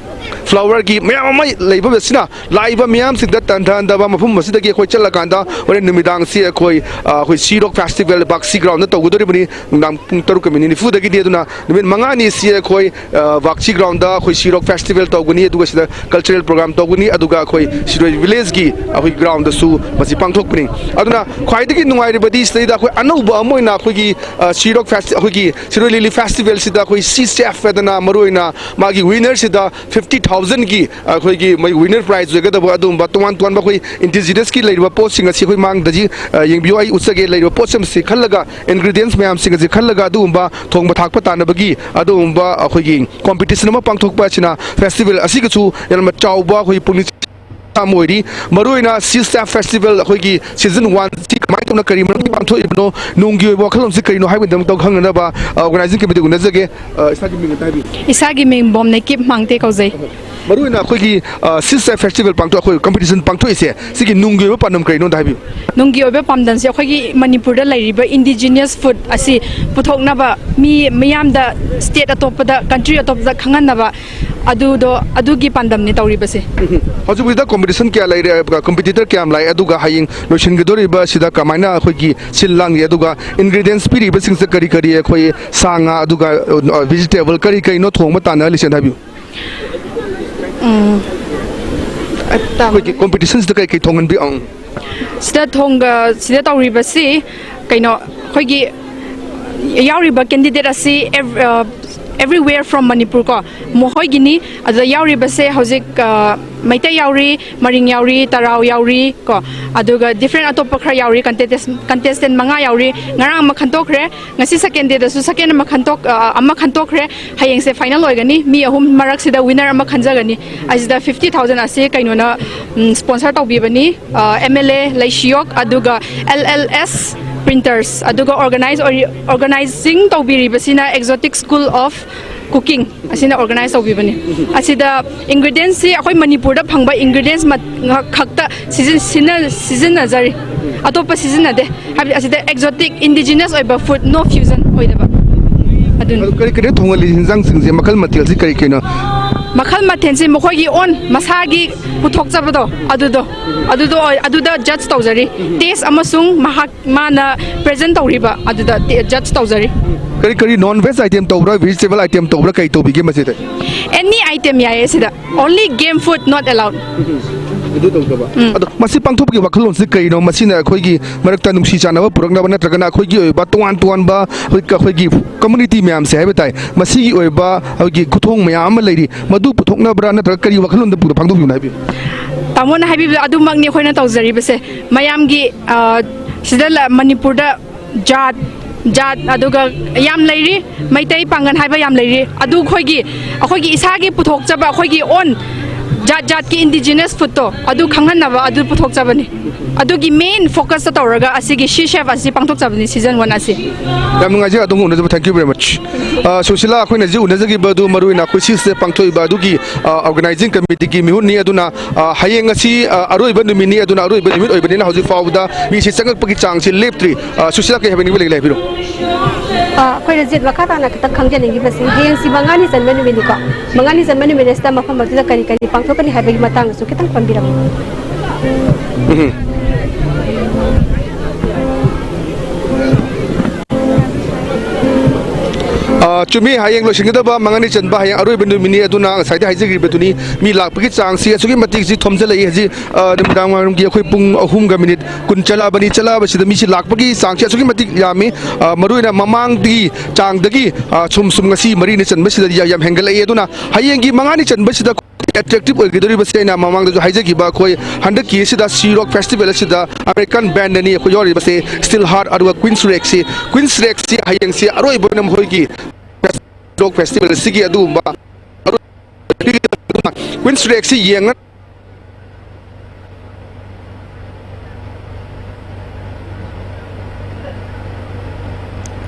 flowerꯒꯤ ꯃꯌꯥꯝ ꯑꯃ ꯂꯩꯕ ꯑꯁꯤꯅ ꯂꯥꯛꯏꯕ ꯃꯤꯌꯥꯝꯁꯤꯡꯗ ꯇꯟꯊꯍꯟꯗꯕ, ꯃꯐꯝ ꯑꯁꯤꯗꯒꯤ ꯑꯩꯈꯣꯏ ꯆꯠꯂꯀꯥꯟꯗ ꯍꯣꯔꯦꯟ ꯅꯨꯃꯤꯗꯥꯡꯁꯤ ꯑꯩꯈꯣꯏ, ꯑ, ꯑꯩꯈꯣꯏ ꯁꯤꯔꯣꯛ festival ꯕꯥꯛꯁꯤ groundꯗ ꯇꯧꯒꯗꯧꯔꯤꯕꯅꯤ꯫ ꯅꯨꯡꯗꯥꯡ ꯄꯨꯡ ꯇꯔꯨꯛꯀ minute ꯅꯤꯐꯨꯗꯒꯤꯗꯤ꯫ ꯑꯗꯨꯅ ꯅꯨꯃꯤꯠ ꯃꯉꯥꯅꯤ ꯑꯁꯤ ꯑꯩꯈꯣꯏ, ꯑ, ꯕꯥꯛꯁꯤ groundꯗ ꯑꯩꯈꯣꯏ ꯁꯤꯔꯣꯛ festival ꯇꯧꯒꯅꯤ, ꯑꯗꯨꯒ ꯁꯤꯗ cultural program ꯇꯧꯒꯅꯤ, ꯑꯗꯨꯒ ꯑꯩꯈꯣꯏ ꯁꯤꯔꯣꯏ villageꯀꯤ ꯑꯩꯈꯣꯏ groundꯗꯁꯨ ꯃꯁꯤ ꯄꯥꯡꯊꯣꯛꯄꯅꯤ꯫ ꯑꯗꯨꯅ ꯈ꯭ꯋꯥꯏꯗꯒꯤ ꯅꯨꯡꯉꯥꯏꯔꯤꯕꯗꯤ ꯁꯤꯗꯩꯗ ꯑꯩꯈꯣꯏ ꯑꯅꯧꯕ ꯑꯃ ꯑꯣꯏꯅ ꯑꯩꯈꯣꯏꯒꯤ, ꯑ, ꯁꯤꯔꯣꯛ festi-, ꯑꯩꯈꯣꯏꯒꯤ ꯁꯤꯔꯣꯏ ꯂꯤꯂꯤ festivalꯁꯤꯗ ꯑꯩꯈꯣꯏ Sea Chef ꯍꯥꯏꯗꯅ ꯃꯔꯨꯑꯣꯏꯅ ꯃꯥꯒꯤ winnerꯁꯤꯗ fifty thousandꯒꯤ ꯑꯩꯈꯣꯏꯒꯤ ꯃꯣꯏ winner prize ꯑꯣꯏꯒꯗꯕ ꯑꯗꯨꯒꯨꯝꯕ ꯇꯣꯉꯥꯟ ꯇꯣꯉꯥꯟꯕ ꯑꯩꯈꯣꯏ indigenousꯀꯤ ꯂꯩꯔꯤꯕ ꯄꯣꯠꯁꯤꯡ ꯑꯁꯤ ꯑꯩꯈꯣꯏ ꯃꯥꯡꯗ ꯍꯧꯖꯤꯛ, ꯑ, ꯌꯦꯡꯕꯤꯌꯨ, ꯑꯩ ꯎꯠꯆꯒꯦ꯫ ꯂꯩꯔꯤꯕ ꯄꯣꯠꯁꯤꯡꯁꯤ ꯈꯜꯂꯒ, ingredients ꯃꯌꯥꯝꯁꯤꯡ ꯑꯁꯤ ꯈꯜꯂꯒ ꯑꯗꯨꯒꯨꯝꯕ ꯊꯣꯡꯕ ꯊꯥꯛꯄ ꯇꯥꯟꯅꯕꯒꯤ ꯑꯗꯨꯒꯨꯝꯕ ꯑꯩꯈꯣꯏꯒꯤ competition ꯑꯃ ꯄꯥꯡꯊꯣꯛꯄ ꯑꯁꯤꯅ festival ꯑꯁꯤꯒꯤꯁꯨ ꯌꯥꯝꯅ ꯆꯥꯎꯕ ꯑꯩꯈꯣꯏꯒꯤ ꯄꯨꯛꯅꯤꯡ ꯑꯃ ꯑꯣꯏꯔꯤ꯫ ꯃꯔꯨꯑꯣꯏꯅ Sea Chef festival ꯑꯩꯈꯣꯏꯒꯤ season oneꯁꯤ ꯀꯃꯥꯏꯅ ꯇꯧꯅ ꯀꯔꯤ ꯃꯔꯝꯒꯤ ꯄꯥꯡꯊꯣꯛꯏꯕꯅꯣ, ꯅꯨꯡꯒꯤ ꯑꯣꯏꯕ ꯋꯥꯈꯜꯂꯣꯟꯁꯤ ꯀꯔꯤꯅꯣ ꯍꯥꯏꯕꯒꯤꯗꯃꯛꯇ ꯈꯪꯅꯅꯕ, ꯑ, organizing committeeꯒ ꯎꯅꯖꯒꯦ꯫ ꯑ, ꯏꯁꯥꯒꯤ ꯃꯤꯡ ꯑꯝꯇ ꯍꯥꯏꯕꯤꯌꯨ꯫ ꯏꯁꯥꯒꯤ ꯃꯤꯡ ꯕꯣꯝꯅꯩꯀꯤꯞ ꯃꯥꯡꯇꯦ ꯀꯧꯖꯩ꯫ ꯃꯔꯨꯑꯣꯏꯅ ꯑꯩꯈꯣꯏꯒꯤ, ꯑ, Sea Chef festival ꯄꯥꯡꯊꯣꯛ-, ꯑꯩꯈꯣꯏ competition ꯄꯥꯡꯊꯣꯛꯏꯁꯦ, ꯁꯤꯒꯤ ꯅꯨꯡꯒꯤ ꯑꯣꯏꯕ ꯄꯥꯟꯗꯝ ꯀꯔꯤꯅꯣ ꯑꯝꯇ ꯍꯥꯏꯕꯤꯌꯨ꯫ ꯅꯨꯡꯒꯤ ꯑꯣꯏꯕ ꯄꯥꯟꯗꯝꯁꯦ ꯑꯩꯈꯣꯏꯒꯤ ꯃꯅꯤꯄꯨꯔꯗ ꯂꯩꯔꯤꯕ indigenous food ꯑꯁꯤ ꯄꯨꯊꯣꯛꯅꯕ, ꯃꯤ ꯃꯤꯌꯥꯝꯗ, state ꯑꯇꯣꯞꯄꯗ, country ꯑꯇꯣꯞꯄꯗ ꯈꯪꯍꯟꯅꯕ, ꯑꯗꯨꯗꯣ, ꯑꯗꯨꯒꯤ ꯄꯥꯟꯗꯝꯅꯤ ꯇꯧꯔꯤꯕꯁꯦ꯫ ꯍꯧꯖꯤꯛ ꯍꯧꯖꯤꯛꯇ ꯀꯣꯝꯄꯤꯇꯤꯁꯟ ꯀꯌꯥ ꯂꯩꯔꯦ, ꯀꯝꯄꯤꯇꯤꯇꯔ ꯀꯌꯥꯝ ꯂꯥꯛꯑꯦ, ꯑꯗꯨꯒ ꯍꯌꯦꯡ ꯂꯣꯏꯁꯤꯟꯒꯗꯧꯔꯤꯕ ꯁꯤꯗ ꯀꯃꯥꯏꯅ ꯑꯩꯈꯣꯏꯒꯤ ꯁꯤꯜ ꯂꯥꯡꯉꯤ, ꯑꯗꯨꯒ ꯏꯟꯒ꯭ꯔꯤꯗꯤꯌꯦꯟꯁ ꯄꯤꯔꯤꯕꯁꯤꯡꯁꯦ ꯀꯔꯤ ꯀꯔꯤ, ꯑꯩꯈꯣꯏ ꯁꯥ ꯉꯥ, ꯑꯗꯨꯒ ꯚꯤꯖꯤꯇꯦꯕꯜ ꯀꯔꯤ ꯀꯔꯤꯅꯣ ꯊꯣꯡꯕ ꯇꯥꯟꯅꯍꯜꯂꯤꯁꯦꯅ ꯍꯥꯏꯕꯤꯌꯨ꯫ ꯑꯩꯈꯣꯏꯒꯤ ꯀꯣꯝꯄꯤꯇꯤꯁꯟꯁꯤꯗ ꯀꯔꯤ ꯀꯔꯤ ꯊꯣꯡꯍꯟꯕꯤ ꯑꯪ? ꯁꯤꯗ ꯊꯣꯡꯒ ꯁꯤꯗ ꯇꯧꯔꯤꯕꯁꯤ ꯀꯩꯅꯣ, ꯑꯩꯈꯣꯏꯒꯤ ꯌꯥꯎꯔꯤꯕ ꯀꯦꯟꯗꯤꯗꯦꯠ ꯑꯁꯤ ꯑꯦꯕ꯭ꯔꯤꯋꯦꯌꯔ ꯐ꯭ꯔꯣꯝ ꯃꯅꯤꯄꯨꯔ ꯀꯣ, ꯃꯈꯣꯏꯒꯤꯅꯤ꯫ ꯑꯗꯨꯗ ꯌꯥꯎꯔꯤꯕꯁꯦ ꯍꯧꯖꯤꯛ, ꯑ, ꯃꯩꯇꯩ ꯌꯥꯎꯔꯤ, ꯃꯔꯤꯡ ꯌꯥꯎꯔꯤ, ꯇꯔꯥꯎ ꯌꯥꯎꯔꯤ ꯀꯣ, ꯑꯗꯨꯒ ꯗꯤꯐ꯭ꯔꯦꯟ ꯑꯇꯣꯞꯄ ꯈꯔ ꯌꯥꯎꯔꯤ, ꯀꯟꯇꯦꯁꯇꯦꯟ ꯃꯉꯥ ꯌꯥꯎꯔꯤ꯫ ꯉꯔꯥꯡ ꯑꯃ ꯈꯟꯇꯣꯛꯈ꯭ꯔꯦ, ꯉꯁꯤ ꯁꯦꯀꯦꯟ ꯗꯦꯗꯁꯨ ꯁꯦꯀꯦꯟ ꯑꯃ ꯈꯟꯇꯣꯛ ꯑ, ꯑꯃ ꯈꯟꯇꯣꯛꯈ꯭ꯔꯦ꯫ ꯍꯌꯦꯡꯁꯦ ꯐꯥꯏꯅꯦꯜ ꯑꯣꯏꯒꯅꯤ, ꯃꯤ ꯑꯍꯨꯝ ꯃꯔꯛꯁꯤꯗ ꯋꯤꯟꯅꯔ ꯑꯃ ꯈꯟꯖꯒꯅꯤ꯫ ꯑꯁꯤꯗ ꯐꯤꯐꯇꯤ ꯊꯥꯎꯖꯟ ꯑꯁꯤ ꯀꯩꯅꯣꯅ, ꯎꯝ, ꯁ꯭ꯄꯣꯟꯁꯔ ꯇꯧꯕꯤꯕꯅꯤ, ꯑꯦꯝ ꯑꯦꯜ ꯑꯦ ꯂꯩꯁꯤꯌꯣꯛ, ꯑꯗꯨꯒ ꯑꯦꯜ ꯑꯦꯜ ꯑꯦꯁ ꯄ꯭ꯔꯤꯟꯇꯔꯁ, ꯑꯗꯨꯒ ꯑꯣꯔꯒꯅꯥꯏꯖ ꯑꯣꯔꯒꯅꯥꯏꯖꯤꯡ ꯇꯧꯕꯤꯔꯤꯕꯁꯤꯅ ꯑꯦꯛꯖꯣꯇꯤꯛ ꯁ꯭ꯀꯨꯜ ꯑꯣꯐ ꯀꯨꯀꯤꯡ ꯑꯁꯤꯅ ꯑꯣꯔꯒꯅꯥꯏꯖ ꯇꯧꯕꯤꯕꯅꯤ꯫ ꯑꯁꯤꯗ ꯏꯟꯒ꯭ꯔꯤꯗꯤꯌꯦꯟꯁꯁꯤ ꯑꯩꯈꯣꯏ ꯃꯅꯤꯄꯨꯔꯗ ꯐꯪꯕ ꯏꯟꯒ꯭ꯔꯤꯗꯤꯌꯦꯟꯁ ꯈꯛꯇ ꯁꯤꯖꯤꯟ- ꯁꯤꯖꯤꯟꯅ- ꯁꯤꯖꯤꯟꯅꯖꯔꯤ, ꯑꯇꯣꯞꯄ ꯁꯤꯖꯤꯟꯅꯗꯦ꯫ ꯍꯥꯏꯕꯗꯤ ꯑꯁꯤꯗ ꯑꯦꯛꯖꯣꯇꯤꯛ ꯏꯟꯗꯤꯖꯤꯅꯁ ꯑꯣꯏꯕ ꯐꯨꯗ, ꯅꯣ ꯐ꯭ꯌꯨꯖꯟ ꯑꯣꯏꯗꯕ ꯑꯗꯨꯅꯤ꯫ ꯑꯗꯨ ꯀꯔꯤ ꯀꯔꯤ ꯊꯣꯡꯍꯜꯂꯤ ꯌꯦꯟꯖꯥꯡꯁꯤꯡꯁꯦ, ꯃꯈꯜ ꯃꯊꯦꯜꯁꯤ ꯀꯔꯤ ꯀꯔꯤꯅꯣ? ꯃꯈꯜ ꯃꯊꯦꯜꯁꯤ ꯃꯈꯣꯏꯒꯤ ꯑꯣꯟ ꯃꯁꯥꯒꯤ ꯄꯨꯊꯣꯛꯆꯕꯗꯣ ꯑꯗꯨꯗꯣ, ꯑꯗꯨꯗꯣ ꯑꯣꯏ- ꯑꯗꯨꯗ ꯖꯠꯖ ꯇꯧꯖꯔꯤ꯫ ꯇꯦꯁ ꯑꯃꯁꯨꯡ ꯃꯍꯥꯛ ꯃꯥꯅ ꯄ꯭ꯔꯦꯖꯦꯟ ꯇꯧꯔꯤꯕ ꯑꯗꯨꯗ ꯖꯠꯖ ꯇꯧꯖꯔꯤ꯫ ꯀꯔꯤ ꯀꯔꯤ ꯅꯣꯟ ꯚꯦꯖ ꯑꯥꯏꯇꯦꯝ ꯇꯧꯕ꯭ꯔꯥ, ꯚꯦꯖꯤꯇꯦꯕꯜ ꯑꯥꯏꯇꯦꯝ ꯇꯧꯕ꯭ꯔꯥ, ꯀꯔꯤ ꯇꯧꯕꯤꯒꯦ ꯃꯁꯤꯗ? ꯑꯦꯅꯤ ꯑꯥꯏꯇꯦꯝ ꯌꯥꯏꯌꯦ ꯁꯤꯗ, only game food not allowed꯫ ꯑꯗꯨ ꯇꯧꯗꯕ꯫ ꯑꯗꯣ ꯃꯁꯤ ꯄꯥꯡꯊꯣꯛꯄꯒꯤ ꯋꯥꯈꯜꯂꯣꯟꯁꯤ ꯀꯔꯤꯅꯣ? ꯃꯁꯤꯅ ꯑꯩꯈꯣꯏꯒꯤ ꯃꯔꯛꯇ ꯅꯨꯡꯁꯤ ꯆꯥꯟꯅꯕ ꯄꯨꯔꯛꯅꯕ, ꯅꯠꯇ꯭ꯔꯒꯅ ꯑꯩꯈꯣꯏꯒꯤ ꯑꯣꯏꯕ ꯇꯣꯉꯥꯟ ꯇꯣꯉꯥꯟꯕ ꯑꯩꯈꯣꯏ- ꯑꯩꯈꯣꯏꯒꯤ ꯀꯝꯃꯨꯅꯤꯇꯤ ꯃꯌꯥꯝꯁꯦ ꯍꯥꯏꯕ ꯇꯥꯏ, ꯃꯁꯤꯒꯤ ꯑꯣꯏꯕ ꯑꯩꯈꯣꯏꯒꯤ ꯈꯨꯊꯣꯡ ꯃꯌꯥꯝ ꯑꯃ ꯂꯩꯔꯤ, ꯃꯗꯨ ꯄꯨꯊꯣꯛꯅꯕ꯭ꯔꯥ, ꯅꯠꯇ꯭ꯔꯒ ꯀꯔꯤ ꯋꯥꯈꯜꯂꯣꯟꯗ ꯄꯨꯔ ꯄꯥꯡꯊꯣꯛꯄꯤꯕꯅꯣ ꯍꯥꯏꯕꯤꯌꯨ꯫ ꯇꯥꯃꯣꯅ ꯍꯥꯏꯕꯤꯕꯗꯣ ꯑꯗꯨꯃꯛꯅꯤ ꯑꯩꯈꯣꯏꯅ ꯇꯧꯖꯔꯤꯕꯁꯦ꯫ ꯃꯌꯥꯝꯒꯤ, ꯑ, ꯁꯤꯗ ꯂ- ꯃꯅꯤꯄꯨꯔꯗ ꯖꯥꯠ ꯖꯥꯠ ꯑꯗꯨꯒ ꯌꯥꯝ ꯂꯩꯔꯤ, ꯃꯩꯇꯩ ꯄꯥꯡꯒꯜ ꯍꯥꯏꯕ ꯌꯥꯝ ꯂꯩꯔꯤ꯫ ꯑꯗꯨ ꯑꯩꯈꯣꯏꯒꯤ ꯑꯩꯈꯣꯏꯒꯤ ꯏꯁꯥꯒꯤ ꯄꯨꯊꯣꯛꯆꯕ ꯑꯩꯈꯣꯏꯒꯤ ꯑꯣꯟ ꯖꯥꯠ ꯖꯥꯠꯀꯤ ꯏꯟꯗꯤꯖꯤꯅꯁ ꯐꯨꯗꯇꯣ ꯑꯗꯨ ꯈꯪꯍꯟꯅꯕ ꯑꯗꯨ ꯄꯨꯊꯣꯛꯆꯕꯅꯤ꯫ ꯑꯗꯨꯒꯤ ꯃꯦꯟ ꯐꯣꯀꯁꯇ ꯇꯧꯔꯒ ꯑꯁꯤꯒꯤ ꯁꯤ ꯁꯦꯐ ꯑꯁꯤ ꯄꯥꯡꯊꯣꯛꯆꯕꯅꯤ, ꯁꯤꯖꯟ ꯋꯥꯟ ꯑꯁꯤ꯫ ꯌꯥꯝ ꯅꯨꯡꯉꯥꯏꯖꯩ ꯑꯗꯣꯝꯒ ꯎꯅꯖꯕ꯫ Thank you very much꯫ ꯑ, ꯁꯨꯁꯤꯂꯥ, ꯑꯩꯈꯣꯏꯅ ꯍꯧꯖꯤꯛ ꯎꯅꯖꯈꯤꯕ ꯑꯗꯨ ꯃꯔꯨ ꯑꯣꯏꯅ ꯑꯩꯈꯣꯏ ꯁꯤꯁꯤꯗ ꯄꯥꯡꯊꯣꯛꯏꯕ ꯑꯗꯨꯒꯤ, ꯑ, ꯑꯣꯔꯒꯅꯥꯏꯖꯤꯡ ꯀꯃꯤꯇꯤꯒꯤ ꯃꯤꯍꯨꯠꯅꯤ꯫ ꯑꯗꯨꯅ, ꯑ, ꯍꯌꯦꯡ ꯑꯁꯤ, ꯑ, ꯑꯔꯣꯏꯕ ꯅꯨꯃꯤꯠꯅꯤ꯫ ꯑꯗꯨꯅ ꯑꯔꯣꯏꯕ ꯅꯨꯃꯤꯠ ꯑꯣꯏꯕꯅꯤꯅ ꯍꯧꯖꯤꯛ ꯐꯥꯎꯕꯗ ꯃꯤꯁꯤ ꯆꯪꯉꯛꯄꯒꯤ ꯆꯥꯡꯁꯤ ꯂꯦꯞꯇ꯭ꯔꯤ꯫ ꯑ, ꯁꯨꯁꯤꯂꯥ, ꯀꯔꯤ ꯍꯥꯏꯕꯤꯅꯤꯡꯕ ꯂꯩ? ꯍꯥꯏꯕꯤꯔꯣ꯫ ꯑ, ꯑꯩꯈꯣꯏ ꯔꯖꯤꯠ, ꯃꯈꯥ ꯇꯥꯅ ꯈꯤꯇꯪ ꯈꯪꯖꯅꯤꯡꯉꯤꯕꯁꯤ, ꯍꯌꯦꯡꯁꯤ ꯃꯉꯥꯅꯤ ꯆꯟꯕ ꯅꯨꯃꯤꯠꯅꯤꯀꯣ, ꯃꯉꯥꯅꯤ ꯆꯟꯕ ꯅꯨꯃꯤꯠ ꯑꯁꯤꯗ ꯃꯐꯝ ꯑꯁꯤꯗ ꯀꯔꯤ ꯀꯔꯤ ꯄꯥꯡꯊꯣꯛꯀꯅꯤ ꯍꯥꯏꯕꯒꯤ ꯃꯇꯥꯡꯗꯁꯨ ꯈꯤꯇꯪ ꯄꯟꯕꯤꯔꯝꯃꯨ꯫ ꯎꯝ꯫ ꯑ, ꯆꯨꯝꯃꯤ, ꯍꯌꯦꯡ ꯂꯣꯏꯁꯤꯟꯒꯗꯕ ꯃꯉꯥꯅꯤ ꯆꯟꯕ ꯍꯌꯦꯡ ꯑꯔꯣꯏꯕ ꯅꯨꯃꯤꯠꯅꯤ꯫ ꯑꯗꯨꯅ ꯉꯁꯥꯏꯗꯤ ꯍꯥꯏꯖꯈ꯭ꯔꯤꯕꯗꯨꯅꯤ, ꯃꯤ ꯂꯥꯛꯄꯒꯤ ꯆꯥꯡꯁꯤ ꯑꯁꯨꯛꯀꯤ ꯃꯇꯤꯛ ꯁꯤ ꯊꯣꯝꯖꯤꯜꯂꯛꯏ꯫ ꯍꯧꯖꯤꯛ, ꯑ, ꯅꯨꯃꯤꯗꯥꯡ ꯋꯥꯏꯔꯝꯒꯤ ꯑꯩꯈꯣꯏ ꯄꯨꯡ ꯑꯍꯨꯝꯒ ꯃꯤꯅꯤꯠ ꯀꯨꯟ ꯆꯠꯂꯛꯑꯕꯅꯤ꯫ ꯆꯠꯂꯛꯑꯕꯁꯤꯗ ꯃꯤꯁꯤ ꯂꯥꯛꯄꯒꯤ ꯆꯥꯡꯁꯤ ꯑꯁꯨꯛꯀꯤ ꯃꯇꯤꯛ ꯌꯥꯝꯃꯤ꯫ ꯑ, ꯃꯔꯨꯑꯣꯏꯅ ꯃꯃꯥꯡꯒꯤ ꯆꯥꯡꯗꯒꯤ, ꯑ, ꯁꯨꯝ ꯁꯨꯝ ꯉꯁꯤ ꯃꯔꯤꯅꯤ ꯆꯟꯕꯁꯤꯗꯗꯤ ꯌꯥꯝ, ꯌꯥꯝ ꯍꯦꯟꯒꯠꯂꯛꯏ꯫ ꯑꯗꯨꯅ ꯍꯌꯦꯡꯒꯤ ꯃꯉꯥꯅꯤ ꯆꯟꯕꯁꯤꯗ ꯑꯦꯇ꯭ꯔꯦꯛꯇꯤꯞ ꯑꯣꯏꯒꯗꯧꯔꯤꯕꯁꯦ ꯑꯩꯅ ꯃꯃꯥꯡꯗꯁꯨ ꯍꯥꯏꯖꯈꯤꯕ, ꯑꯩꯈꯣꯏ ꯍꯟꯗꯛꯀꯤ ꯑꯁꯤꯗ ꯁꯤ ꯔꯣꯛ ꯐꯦꯁꯇꯤꯚꯦꯜ ꯑꯁꯤꯗ ꯑꯃꯦꯔꯤꯀꯟ ꯕꯦꯟꯗꯅꯤ ꯑꯩꯈꯣꯏ ꯌꯥꯎꯔꯤꯕꯁꯦ, ꯁ꯭ꯇꯤꯜ ꯍꯥꯔꯠ, ꯑꯗꯨꯒ ꯀ꯭ꯋꯤꯟꯁ ꯔꯦꯛꯁꯤ, ꯀ꯭ꯋꯤꯟꯁ ꯔꯦꯛꯁꯤ ꯍꯌꯦꯡꯁꯤ ꯑꯔꯣꯏꯕ ꯑꯣꯏꯅ ꯃꯈꯣꯏꯒꯤ ꯔꯣꯛ ꯐꯦꯁꯇꯤꯚꯦꯜ ꯑꯁꯤꯒꯤ ꯑꯗꯨꯒꯨꯝꯕ ꯑꯔꯣꯏꯕ ꯀ꯭ꯋꯤꯟꯁ ꯔꯦꯛꯁꯤ ꯌꯦꯡꯅ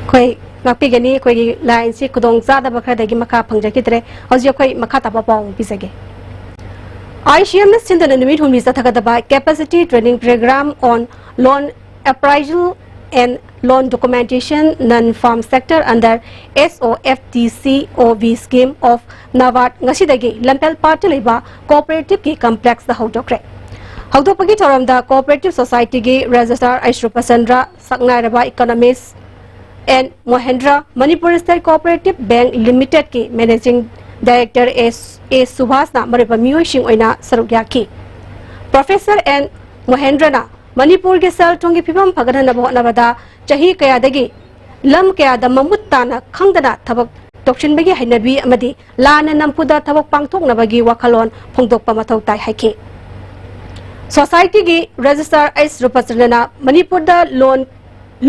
ꯑꯩꯈꯣꯏ ꯉꯥꯛꯄꯤꯒꯅꯤ, ꯑꯩꯈꯣꯏꯒꯤ ꯂꯥꯏꯟꯁꯤ ꯈꯨꯗꯣꯡ ꯆꯥꯗꯕ ꯈꯔꯗꯒꯤ ꯃꯈꯥ ꯐꯪꯖꯈꯤꯗ꯭ꯔꯦ꯫ ꯍꯧꯖꯤꯛ ꯑꯩꯈꯣꯏ ꯃꯈꯥ ꯇꯥꯕ ꯄꯥꯎ ꯑꯃ ꯄꯤꯖꯒꯦ꯫ ꯑꯥꯏ ꯁꯤ ꯑꯦꯝꯅ ꯁꯤꯟꯗꯨꯅ ꯅꯨꯃꯤꯠ ꯍꯨꯝꯅꯤ ꯆꯠꯊꯒꯗꯕ Capacity Training Program on Loan Appraisal and Loan Documentation Non-Farm Sector under S O F T C O V Scheme of NABARD ꯉꯁꯤꯗꯒꯤ ꯂꯝꯐꯦꯜ ꯄꯥꯠꯇ ꯂꯩꯕ ꯀꯣꯑꯣꯄꯔꯦꯇꯤꯚꯀꯤ ꯀꯝꯄ꯭ꯂꯦꯛꯁꯇ ꯍꯧꯗꯣꯛꯈ꯭ꯔꯦ꯫ ꯍꯧꯗꯣꯛꯄꯒꯤ ꯊꯧꯔꯝꯗ ꯀꯣꯑꯣꯄꯔꯦꯇꯤꯚ ꯁꯣꯁꯥꯏꯇꯤꯒꯤ ꯔꯦꯖꯤꯁꯇ꯭ꯔꯥꯔ ꯑꯩꯁ ꯔꯨꯄꯆꯟꯗ꯭ꯔ, ꯁꯛꯅꯥꯏꯔꯕ economist N Mohendra, Manipur state cooperative bank ꯂꯤꯃꯤꯇꯦꯗꯀꯤ ꯃꯦꯅꯦꯖꯤꯡ ꯗꯥꯏꯔꯦꯛꯇꯔ ꯑꯦꯁ ꯑꯦ ꯁꯨꯚꯥꯁꯅ ꯃꯔꯨꯑꯣꯏꯕ ꯃꯤꯑꯣꯏꯁꯤꯡ ꯑꯣꯏꯅ ꯁꯔꯨꯛ ꯌꯥꯈꯤ꯫ ꯄ꯭ꯔꯣꯐꯦꯁꯔ ꯑꯦꯟ ꯃꯣꯍꯦꯟꯗ꯭ꯔꯅ ꯃꯅꯤꯄꯨꯔꯒꯤ ꯁꯦꯜ ꯊꯨꯝꯒꯤ ꯐꯤꯕꯝ ꯐꯒꯠꯍꯟꯅꯕ ꯍꯣꯠꯅꯕꯗ ꯆꯍꯤ ꯀꯌꯥꯗꯒꯤ ꯂꯝ ꯀꯌꯥꯗ ꯃꯃꯨꯠ ꯇꯥꯅ ꯈꯪꯗꯅ ꯊꯕꯛ ꯇꯧꯁꯤꯟꯕꯒꯤ ꯍꯩꯅꯕꯤ ꯑꯃꯗꯤ ꯂꯥꯟꯅ ꯅꯝꯐꯨꯗ ꯊꯕꯛ ꯄꯥꯡꯊꯣꯛꯅꯕꯒꯤ ꯋꯥꯈꯜꯂꯣꯟ ꯐꯣꯡꯗꯣꯛꯄ ꯃꯊꯧ ꯇꯥꯏ ꯍꯥꯏꯈꯤ꯫ ꯁꯣꯁꯥꯏꯇꯤꯒꯤ ꯔꯦꯖꯤꯁꯇ꯭ꯔꯥꯔ ꯑꯩꯁ ꯔꯨꯄꯆꯟꯗ꯭ꯔꯅ ꯃꯅꯤꯄꯨꯔꯗ ꯂꯣꯟ,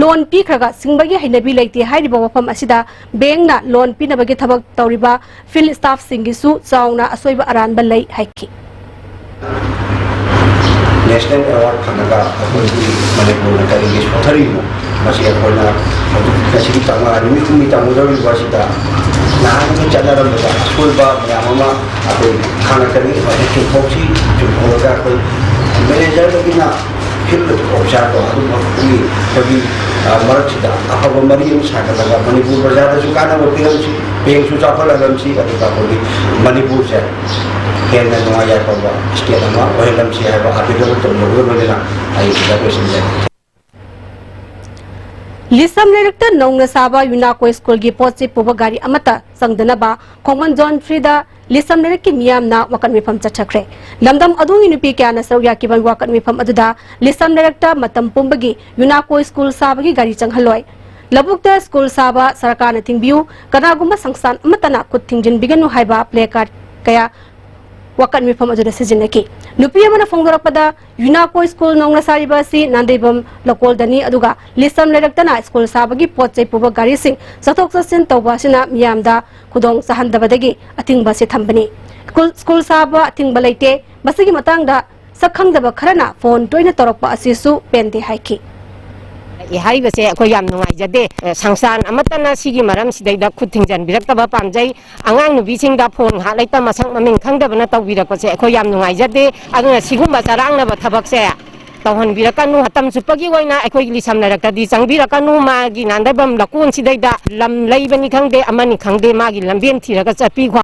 ꯂꯣꯟ ꯄꯤꯈ꯭ꯔꯒ ꯁꯤꯡꯕꯒꯤ ꯍꯩꯅꯕꯤ ꯂꯩꯇꯦ ꯍꯥꯏꯔꯤꯕ ꯋꯥꯐꯝ ꯑꯁꯤꯗ ꯕꯦꯡꯛꯅ ꯂꯣꯟ ꯄꯤꯅꯕꯒꯤ ꯊꯕꯛ ꯇꯧꯔꯤꯕ ꯐꯤꯜꯗ ꯁ꯭ꯇꯥꯐꯁꯤꯡꯒꯤꯁꯨ ꯆꯥꯎꯅ ꯑꯁꯣꯏꯕ ꯑꯔꯥꯟꯕ ꯂꯩ ꯍꯥꯏꯈꯤ꯫ ꯅꯦꯁꯅꯦꯜ ꯑꯦꯋꯥꯔꯗ ꯐꯪꯉꯒ ꯑꯩꯈꯣꯏꯒꯤ ꯃꯅꯤꯄꯨꯔꯅ ꯀꯔꯤꯒꯤ ꯁꯣꯊꯔꯤꯕꯅꯣ? ꯃꯁꯤ ꯑꯩꯈꯣꯏꯅ ꯍꯧꯖꯤꯛ ꯉꯁꯤꯒꯤ ꯇꯥꯡ ꯃꯉꯥ ꯅꯨꯃꯤꯠ ꯍꯨꯝꯅꯤ ꯇꯧꯒꯗꯧꯔꯤꯕ ꯑꯁꯤꯗ ꯅꯍꯥꯟꯒꯤ ꯆꯠꯅꯔꯝꯕꯗ ꯑꯁꯣꯏꯕ ꯃꯌꯥꯝ ꯑꯃ ꯑꯩꯈꯣꯏ ꯈꯪꯉꯛꯀꯅꯤ꯫ ꯃꯁꯤ ꯆꯨꯝꯊꯣꯛꯁꯤ, ꯆꯨꯝꯊꯣꯛꯑꯒ ꯑꯩꯈꯣꯏ ꯃꯦꯅꯦꯖꯔꯗꯒꯤꯅ ꯐꯤꯜꯗ ꯑꯣꯐꯤꯁꯥꯔꯗꯣ ꯑꯗꯨꯝ ꯑꯩꯈꯣꯏꯒꯤ, ꯑꯩꯈꯣꯏꯒꯤ, ꯑ, ꯃꯔꯛꯁꯤꯗ ꯑꯐꯕ ꯃꯔꯤ ꯑꯃ ꯁꯥꯒꯠꯂꯒ ꯃꯅꯤꯄꯨꯔ ꯄ꯭ꯔꯖꯥꯗꯁꯨ ꯀꯥꯟꯅꯕ ꯄꯤꯔꯝꯁꯤ, ꯕꯦꯡꯁꯨ ꯆꯥꯎꯈꯠꯍꯜꯂꯝꯁꯤ, ꯑꯗꯨꯒ ꯑꯩꯈꯣꯏꯒꯤ ꯃꯅꯤꯄꯨꯔꯁꯦ ꯍꯦꯟꯅ ꯅꯨꯡꯉꯥꯏ ꯌꯥꯏꯐꯕ ꯁ꯭ꯇꯦꯠ ꯑꯃ ꯑꯣꯏꯍꯜꯂꯝꯁꯤ ꯍꯥꯏꯕ ꯑꯥꯔꯇꯤꯀꯜ ꯇꯧꯖꯕꯒ ꯂꯣꯏꯅꯅ ꯑꯩ ꯁꯤꯗ ꯂꯣꯏꯁꯤꯟꯖꯔꯦ꯫ ꯂꯤꯁꯝ ꯂꯩꯔꯛꯇ ꯅꯧꯅ ꯁꯥꯕ ꯌꯨꯅꯥꯀꯣ ꯁ꯭ꯀꯨꯜꯒꯤ ꯄꯣꯠ ꯆꯩ ꯄꯨꯕ ꯒꯥꯔꯤ ꯑꯃꯠꯇ ꯆꯪꯗꯅꯕ ꯈꯣꯡꯃꯟ ꯖꯣꯟ ꯊ꯭ꯔꯤꯗ ꯂꯤꯁꯝ ꯂꯩꯔꯛꯀꯤ ꯃꯤꯌꯥꯝꯅ ꯋꯥꯀꯠ ꯃꯤꯐꯝ ꯆꯠꯊꯈ꯭ꯔꯦ꯫ ꯂꯝꯗꯝ ꯑꯗꯨꯒꯤ ꯅꯨꯄꯤ ꯀꯌꯥꯅ ꯁꯔꯨꯛ ꯌꯥꯈꯤꯕ ꯋꯥꯀꯠ ꯃꯤꯐꯝ ꯑꯗꯨꯗ ꯂꯤꯁꯝ ꯂꯩꯔꯛꯇ ꯃꯇꯝ ꯄꯨꯝꯕꯒꯤ ꯌꯨꯅꯥꯀꯣ ꯁ꯭ꯀꯨꯜ ꯁꯥꯕꯒꯤ ꯒꯥꯔꯤ ꯆꯪꯍꯜꯂꯣꯏ, ꯂꯧꯕꯨꯛꯇ ꯁ꯭ꯀꯨꯜ ꯁꯥꯕ ꯁꯔꯀꯥꯔꯅ ꯊꯤꯡꯕꯤꯌꯨ, ꯀꯅꯥꯒꯨꯝꯕ ꯁꯪꯁꯥꯟ ꯑꯃꯠꯇꯅ ꯈꯨꯠ ꯊꯤꯡꯖꯤꯟꯕꯤꯒꯅꯨ ꯍꯥꯏꯕ ꯄ꯭ꯂꯦ ꯀꯥꯔꯗ ꯀꯌꯥ ꯋꯥꯀꯠ ꯃꯤꯐꯝ ꯑꯗꯨꯗ ꯁꯤꯖꯤꯟꯅꯈꯤ꯫ ꯅꯨꯄꯤ ꯑꯃꯅ ꯐꯣꯡꯗꯣꯔꯛꯄꯗ, ꯌꯨꯅꯥꯀꯣ ꯁ꯭ꯀꯨꯜ ꯅꯧꯅ ꯁꯥꯔꯤꯕ ꯑꯁꯤ ꯅꯥꯟꯗꯩꯕꯝ ꯂꯀꯣꯜꯗꯅꯤ, ꯑꯗꯨꯒ ꯂꯤꯁꯝ ꯂꯩꯔꯛꯇꯅ ꯁ꯭ꯀꯨꯜ ꯁꯥꯕꯒꯤ ꯄꯣꯠ ꯆꯩ ꯄꯨꯕ ꯒꯥꯔꯤꯁꯤꯡ ꯆꯠꯊꯣꯛ ꯆꯠꯁꯤꯟ ꯇꯧꯕ ꯑꯁꯤꯅ ꯃꯤꯌꯥꯝꯗ ꯈꯨꯗꯣꯡ ꯆꯥꯍꯟꯗꯕꯗꯒꯤ ꯑꯊꯤꯡꯕ ꯑꯁꯤ ꯊꯝꯕꯅꯤ꯫ ꯁ꯭ꯀꯨꯜ, ꯁ꯭ꯀꯨꯜ ꯁꯥꯕ ꯑꯊꯤꯡꯕ ꯂꯩꯇꯦ꯫ ꯃꯁꯤꯒꯤ ꯃꯇꯥꯡꯗ ꯁꯛ ꯈꯪꯗꯕ ꯈꯔꯅ ꯐꯣꯟ ꯇꯣꯏꯅ ꯇꯧꯔꯛꯄ ꯑꯁꯤꯁꯨ ꯄꯦꯟꯗꯦ ꯍꯥꯏꯈꯤ꯫ ꯑꯦ, ꯍꯥꯏꯔꯤꯕꯁꯦ ꯑꯩꯈꯣꯏ ꯌꯥꯝ ꯅꯨꯡꯉꯥꯏꯖꯗꯦ꯫ ꯑꯦ, ꯁꯪꯁꯥꯟ ꯑꯃꯠꯇꯅ ꯁꯤꯒꯤ ꯃꯔꯝꯁꯤꯗꯩꯗ ꯈꯨꯠ ꯊꯤꯡꯖꯤꯟꯕꯤꯔꯛꯇꯕ ꯄꯥꯝꯖꯩ꯫ ꯑꯉꯥꯡ ꯅꯨꯄꯤꯁꯤꯡꯗ ꯐꯣꯟ ꯉꯥꯏꯍꯥꯛ ꯂꯩꯇ ꯃꯁꯛ ꯃꯃꯤꯡ ꯈꯪꯗꯕꯅ ꯇꯧꯕꯤꯔꯛꯄꯁꯦ ꯑꯩꯈꯣꯏ ꯌꯥꯝ ꯅꯨꯡꯉꯥꯏꯖꯗꯦ꯫ ꯑꯗꯨꯅ ꯁꯤꯒꯨꯝꯕ ꯆꯔꯥꯡꯅꯕ ꯊꯕꯛꯁꯦ ꯇꯧꯍꯟꯕꯤꯔꯛꯀꯅꯨ꯫ ꯃꯇꯝ ꯆꯨꯞꯄꯒꯤ ꯑꯣꯏꯅ ꯑꯩꯈꯣꯏꯒꯤ ꯂꯤꯁꯝ ꯂꯩꯔꯛꯇꯗꯤ ꯆꯪꯕꯤꯔꯛꯀꯅꯨ꯫ ꯃꯥꯒꯤ ꯅꯥꯟꯗꯩꯕꯝ ꯂꯀꯣꯟꯁꯤꯗꯩꯗ ꯂꯝ ꯂꯩꯕꯅꯤ ꯈꯪꯗꯦ, ꯑꯃꯅꯤ ꯈꯪꯗꯦ, ꯃꯥꯒꯤ ꯂꯝꯕꯦꯟ ꯊꯤꯔꯒ ꯆꯠꯄꯤꯈꯣ꯫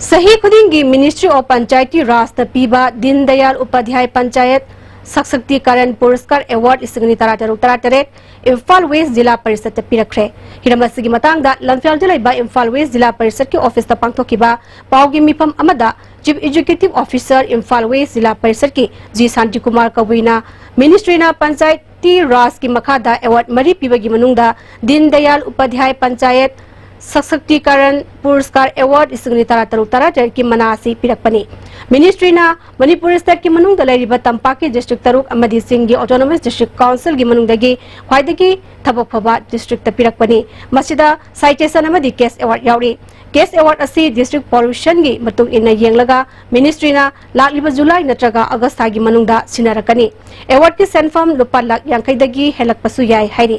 ꯆꯍꯤ ꯈꯨꯗꯤꯡꯒꯤ Ministry of Panchayati ꯔꯥꯖꯅ ꯄꯤꯕ ꯗꯤꯟ ꯗꯌꯥꯜ ꯎꯄꯥꯙ꯭ꯌꯥꯌ ꯄꯟꯆꯥꯌꯠ ꯁꯛꯁꯛꯇꯤꯀꯔꯟ ꯄꯨꯔꯁꯀꯥꯔ ꯑꯦꯋꯥꯔꯗ ꯂꯤꯁꯤꯡ ꯑꯅꯤ ꯇꯔꯥꯇꯔꯨꯛ ꯇꯔꯥꯇꯔꯦꯠ ꯏꯝꯐꯥꯜ ꯋꯦꯁ ꯖꯤꯂꯥ ꯄꯔꯤꯁꯠꯇ ꯄꯤꯔꯛꯈ꯭ꯔꯦ꯫ ꯍꯤꯔꯝ ꯑꯁꯤꯒꯤ ꯃꯇꯥꯡꯗ ꯂꯝꯐꯦꯜꯗ ꯂꯩꯕ ꯏꯝꯐꯥꯜ ꯋꯦꯁ ꯖꯤꯂꯥ ꯄꯔꯤꯁꯠꯀꯤ ꯑꯣꯐꯤꯁꯇ ꯄꯥꯡꯊꯣꯛꯈꯤꯕ ꯄꯥꯎꯒꯤ ꯃꯤꯐꯝ ꯑꯃꯗ Chief Executive Officer Imphal west Zila ꯄꯔꯤꯁꯠꯀꯤ ꯖꯤ ꯁꯥꯟꯇꯤꯀꯨꯃꯥꯔ ꯀꯕꯨꯏꯅ Ministryꯅ ꯄꯟꯆꯥꯌꯠ ꯇꯤ ꯔꯥꯖꯀꯤ ꯃꯈꯥꯗ ꯑꯦꯋꯥꯔꯗ ꯃꯔꯤ ꯄꯤꯕꯒꯤ ꯃꯅꯨꯡꯗ ꯗꯤꯟ ꯗꯌꯥꯜ ꯎꯄꯥꯙ꯭ꯌꯥꯌ ꯄꯟꯆꯥꯌꯠ ꯁꯛꯁꯛꯇꯤꯀꯔꯟ ꯄꯨꯔꯁꯀꯥꯔ ꯑꯦꯋꯥꯔꯗ ꯂꯤꯁꯤꯡ ꯑꯅꯤ ꯇꯔꯥꯇꯔꯨꯛ ꯇꯔꯥꯇꯔꯦꯠꯀꯤ ꯃꯅꯥ ꯑꯁꯤ ꯄꯤꯔꯛꯄꯅꯤ꯫ Ministryꯅ ꯃꯅꯤꯄꯨꯔ ꯁ꯭ꯇꯦꯠꯀꯤ ꯃꯅꯨꯡꯗ ꯂꯩꯔꯤꯕ ꯇꯝꯄꯥꯛꯀꯤ ꯗꯤꯁꯇ꯭ꯔꯤꯛ ꯇꯔꯨꯛ ꯑꯃꯗꯤ ꯆꯤꯡꯒꯤ Autonomous District Councilꯒꯤ ꯃꯅꯨꯡꯗꯒꯤ ꯈ꯭ꯋꯥꯏꯗꯒꯤ ꯊꯕꯛ ꯐꯕ ꯗꯤꯁꯇ꯭ꯔꯤꯛꯇ ꯄꯤꯔꯛꯄꯅꯤ꯫ ꯃꯁꯤꯗ citation ꯑꯃꯗꯤ cash award ꯌꯥꯎꯔꯤ꯫ Cash award ꯑꯁꯤ district pollutionꯒꯤ ꯃꯇꯨꯡ ꯏꯟꯅ ꯌꯦꯡꯂꯒ Ministryꯅ ꯂꯥꯛꯂꯤꯕ ꯖꯨꯂꯥꯏ ꯅꯠꯇ꯭ꯔꯒ ꯑꯒꯁ ꯊꯥꯒꯤ ꯃꯅꯨꯡꯗ ꯁꯤꯟꯅꯔꯛꯀꯅꯤ꯫ Awardꯀꯤ ꯁꯦꯟꯐꯝ ꯂꯨꯄꯥ ꯂꯥꯈ ꯌꯥꯡꯈꯩꯗꯒꯤ ꯍꯦꯜꯂꯛꯄꯁꯨ ꯌꯥꯏ ꯍꯥꯏꯔꯤ꯫